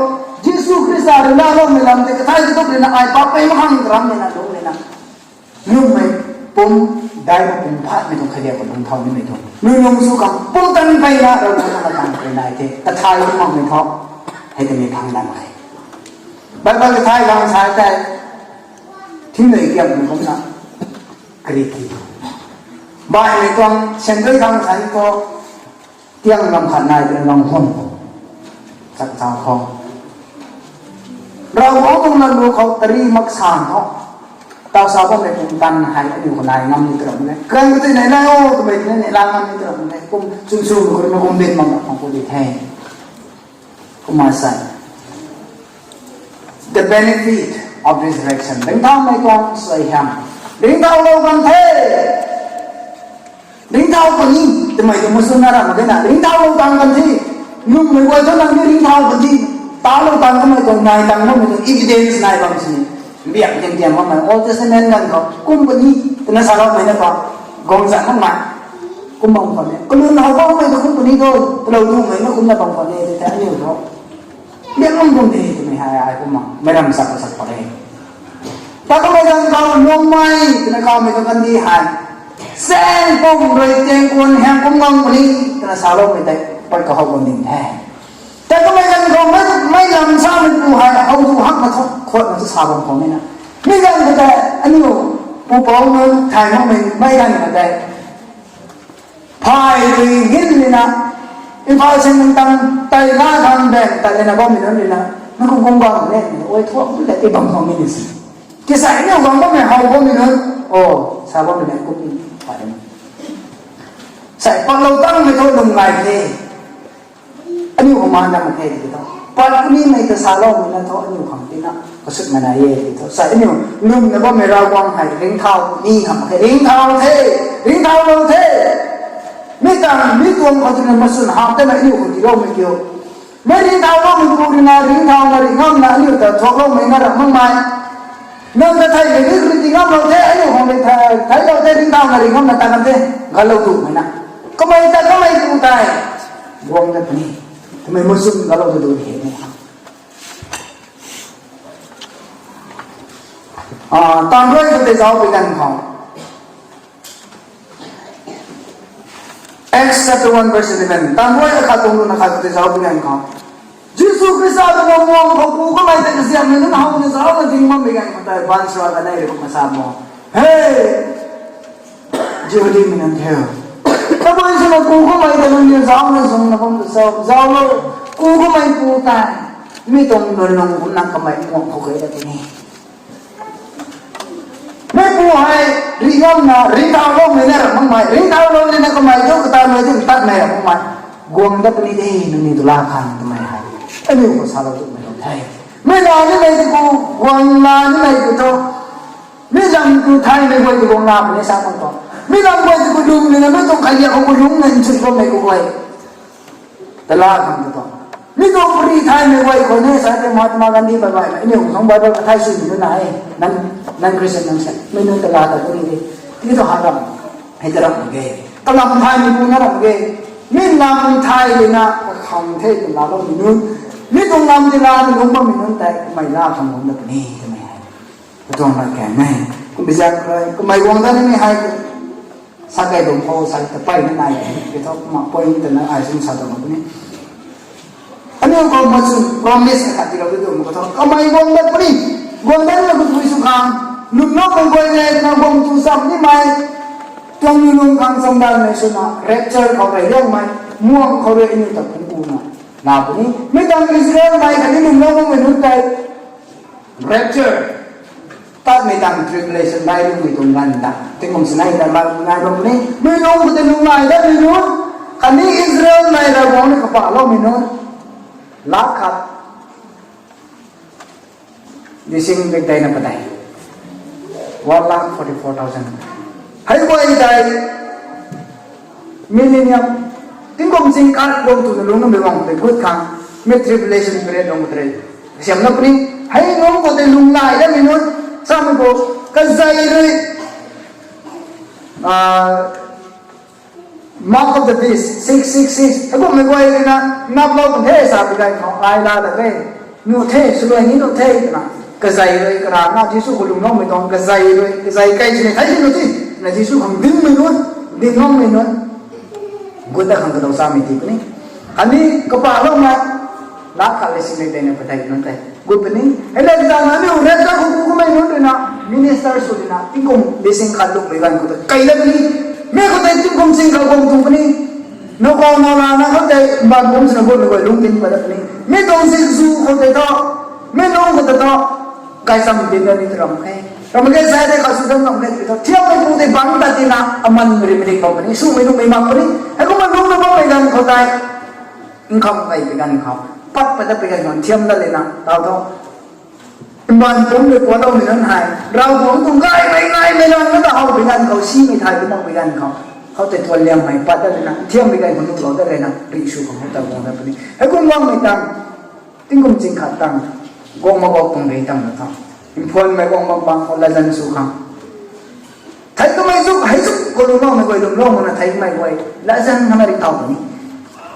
Jisu Khrista rui naloumei lam tei kathay katup lena, ai paap kei mak khang karam lena lungc lena, lwmmei pumc, daimei pumc phatmei tuang khadia khou lungc thau nimei tuang, nunc lungc sw khang pumtan peyna Ravguangc tuang na taanv khou nai the, kathay makmei thu, hei twmei thang dam e. Bible kathay lang sa tei, thingdei kiamhmei kumna, kari ki, baihmei tuang sandui khang sa ni thu, tiang lam khat nai twna lang hwn, chak chau khou, Ravguangc tuang lat lu khou tari mak san thu, taw sa bammei pumtan hei aniu khou nai ngam ni tw ram e. Kan ka tei neihla o twmei tei neihla ngam ni tw ram e. Kum chwn sw khou rui na kum bin bam ram khang pu di the. Kumna sa, the benefit of resurrection, ringcthaumei tuang suaihiam, ringcthau lou kan the. Ringcthau puni twmei tuang machun na ram mak ge na, ringcthau lou tang kan the. Lwmmei guay thu nang ni ringcthau puni, talou tang kamei tuang nai tang bammei tuang evidence nai bam sini, biak tiam tiam bammei Old Testament ganv khou kum puni twna saloumei na pa, guang zan makmei, kum bam khwan e. Kalun how bammei tu kum puni tho, talou tumei na kumna bam khwan e tei aniu tho, biak lam tuang de twmei hei ai kumna meic ram sak sak pat e. Ta kamei ganv khou lwmmei twna kawmei tuang kandih hei, saeng pum rui tiangkuan hiang kum gang puni twna saloumei tei pat kahow bam ding the. Ta kamei ganv khou mei, meic lam samei pu hei how tu hakna thu khuatna tu sa bam khwan e na. Mi ganv khou tei aniu pupouc nunc thay makmei meic ganv khou tei, phay rui ngin lena, Imphal sing nang tang tei la khang bang tat lena bammei nunc lena, nang kum kum bam ne, oi thuak bu le ti bam khang ni si. Kisai ni bam bammei how bammei nunc, o, sa bammei nunc kum ni, phay ni, sai patlou tangmei thu lung ngai the. Aniu khou maan dam mak khe tiki thu, pat nimei ta saloumei na thu aniu khang tina kasutmei nai e tiki thu, sa aniu lwmna bammei Ravguangc hei ringcthau ni hamh mak khe, ringcthau the, ringcthau lou the. Mi tang mi tuang khou twna machun hamh tamei aniu khou tiiloumei kiu. Mei ringcthau loumei pu rui na ringcthau na ringh ngam na aniu ta thuak loumei na ram makmei. Nang ta thei mei ni rui ti ngam lou the, aniu khang rui thei lou the, ringcthau na ringh ngam na ta kan the, galou tumei na. Kamei ta kamei pu tei guang dat puni. Kamei musun galou tu du ni he ni. Tan rui tu tei zauc pui kan khou. Acts chapter one verse eleven. Tan rui akhat tuang rui na khat tu tei zauc pui kan khou. Jisu Khrista ta na muang khou pu kamei tei kaziammei nunc how ni zauc na ding bammei kan khou tei baanchara kanei rui kumna sa mo. He! Jihudimei nunc the. Tabui swna pu kamei ta nangniw zauc na zung na bam ta sa, zauc lou, pu kamei pu tei. Mi tuang nunlung kumna kamei muang khou key dat puni. Mei pu hei, ringh ngam na, ringcthau loumei na ram makmei, ringcthau lou ni na kamei tu, kata mei tu, tat mei ram makmei. Guang dat puni de, nangniw tu laa khang twmei hei. Aniu khou salou tumei tuang the. Mei la nimei tu khou, guang la nimei tu thu. Mi lam tu thaymei guay tu guang la puni sa kan tuang. Mi lam guay tu khou lung ni na, mi tuang kailia khou khou lung na, nchut bammei khou guay. Tala khang tu tuang. Mi tuang pari thaymei guay khou ni sa tei Mahatma Gandhi bai bai mei, aniu khang Bible kathay sw ni na e. Nang, nang Christian nang sa, mei nunc tala ta puni de. Tiki tu ha ram, hei ta ram ge. Kalam thaymei pu na ram ge. Mi lam thay lena, kakhang the twna laloumei nunc. Mi tuang lam ti la ni lungc bammei nunc tei, kamei la khang lungc dat puni, twmei hei. Katuang lat kan e. Kum bizak rui, kamei guang dat nimei hei. Sa kai bam khou sa ta pey na nai e. Kei thu kumna point ta na ai sum sa ta mak puni. Aniu khou ma chu promise akhat tiilou tu mak kho thu. Kamei guang dat puni. Guang dat na khou thui sw khang. Lwmloumei guay le na guang tu cham nimei. Tuang ni lung khang chamdanmei swna rapture khou rey liangmei. Muang khou rui aniu ta phungc ku na. Na puni. Mi tang Israelmei khatni lwmlou bammei nunc tei. Rapture. Tatmei tang tribulation lai lungmei tuang ganv ta. Tingkum sinai ta lai ngai bam puni. Mi lung khou tei lung lai datmei nunc. Khatni Israelmei Ravguangc rui kapahloumei nunc. Lakh khat. Lising rik dei na padeih. One lakh forty-four thousand. Hei guay tei. Millennium. Tingkum ching khat guang twna lungc namei guang tei gut khang. Mi tribulation period lung tei. Siam na puni. Hei lung khou tei lung lai datmei nunc. Samei khou. Kazei rui. Ah, Mark of the beast, six six six. Hei kummei guay rui na, naplou kan the sa pi ganv khou, ai la ta the. Nuh the, swluai ni nuh the, twna. Kazei rui karana, Jisu khou lwmloumei tuang, kazei rui, kazei kai sini thei sini ti. Na Jisu khang dinmei nunc, dinloumei nunc. Gut ta khang kadaw chamei ti puni. Khatni, kapahloumei, lakh khat lising rik dei na padeih nunc tei. Gut puni. Hei la zana aniu rapture khou ku kamei nunc rui na, minister sw rui na, tingkum lising khat lungmei ganv khou ta kai dat puni. Mi khou tei tingkum ching khat guang tuang puni. Nakhou na lana khou tei mbaanv pumc swna gut na guay lungc tin pat dat puni. Mi tuang zikzu khou tei thu, mi lung khou tei thu, gaychamv tin dat ni tu ram khe. Ram khe sa tei khat sw dam ram khe tei thu. Thiammeipu tei bangc tat tina, aman rimei dik bam puni. Swmei nuhmei mak puni. Hei kumna lungc na bammei ganv khou tei. Nkham kai pi ganv khou. Pat pat dat pi ganv khou. Thiam dat lena. Tau thu. Mbaanv pumc rui puatloumei nunc hei, Ravguangc tuang gaymei, gaymei lang na ta how pi ganv khou, simei thay pi mak pi ganv khou. Khou tei tuan liangmei pat dat lena, thiam pi ganv khou nuhlou dat lena, rih sw khang ta guang dat puni. Hei kum guangmei tang, tingkum ching khat tang, guang mak guang tuang rei tang na tha. Nphwanmei guang bam bam khou latzan sw khang. Thei kamei chu, hei chu, khou lwmloumei guay lwmlou makna thei kamei guay. Latzan khana ri thau puni.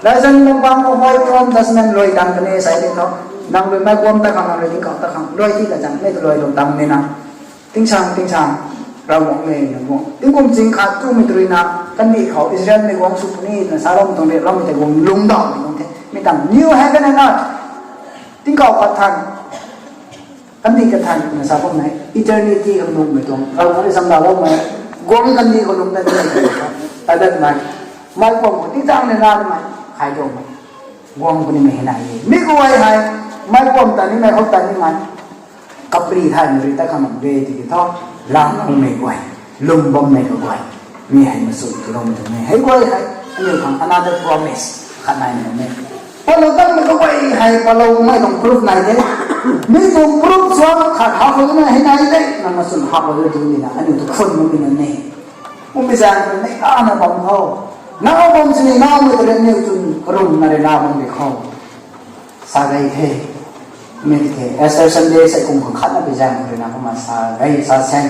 Latzan bam bam khou huay tuan judgment luai tang kane sai di khou. Nang rui mei guam ta khang, nang rui tingkauh ta khang. Luai ti latzan mei tu luai lou tang mei na. Tingsang, tingsang. Ravguangc mei, Ravguangc. Tingkum ching khat twmei tu rui na. Kandih khou Israelmei guang sw puni. Na sa lam tuang ri lam tei guang lungcdauh mei tuang the. Mi tang new heaven and earth. Tingkauh khat than. Kandih kathan na sa bammei, eternity khang lungmei tuang, Ravguangc rui samlaloumei, guang kandih khou lungc dat nimei, ta datmei, mei kuam khou tingchang na na nimei, khai tuangmei, guang punimei hei nai e. Mi guay hei, mei kuam ta nimei, khou ta nimei, kapri thaymei rui ta khang mak de tiki thu, lang lungmei guay, lwm bammei kaguay, mi hei masu kalou tuang e. Hei guay hei, aniu khang another promise, khat nai nai e. Palou tanmei kaguay hei, paloumei tuang proof nai de. Mi tuang proof suan khat haplou na hei nai de. Nang na chwn haplou de tu ni na, aniu tu khun mumei na ne. Mumei zan tu nei ana bam khou. Nau bam sini naumei tu rui aniu chwn karum na rui na bam di khou. sa gay the. Mi tiki Easter Sunday sei kum khang khatna pi zaeng khou rui na kumna sa gay sa seng.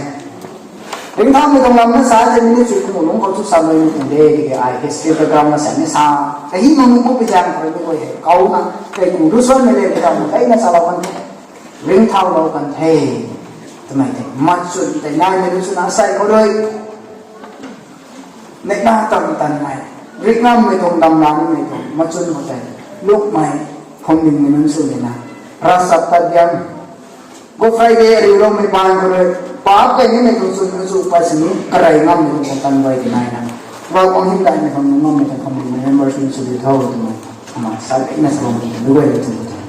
Ringcthaumei tuang lam na sa the, mi ni chu kum lungc khou chu sa mei ni tuang de, tiki ai history background na sa ni sa. Kahi nunc ni kum pi zaeng khou rui ni guay hei kauna, kei ku lu suan mei le pi zaeng khou rui na salou kan the. Ringcthaulou kan the. Twmei tei machun tei naimei lu swna sei khou rui neihla tam tanmei, rik ngammei tuang damla nimei tuang machun khou tei lukmei, phwamlingmei nunc sw nina, ravchap tat diam. Good Friday ariuloumei paan khou rui, paap kei nimei tuang chwn khou chu pa sini karey ngammei tuang tan guay ti naina, Ravguangc hymdaihmei khang lungc ngammei tuang phwamlingmei members nunc sw di tho twmei, ama sa gayna sa bam ni guay ni tuang ta.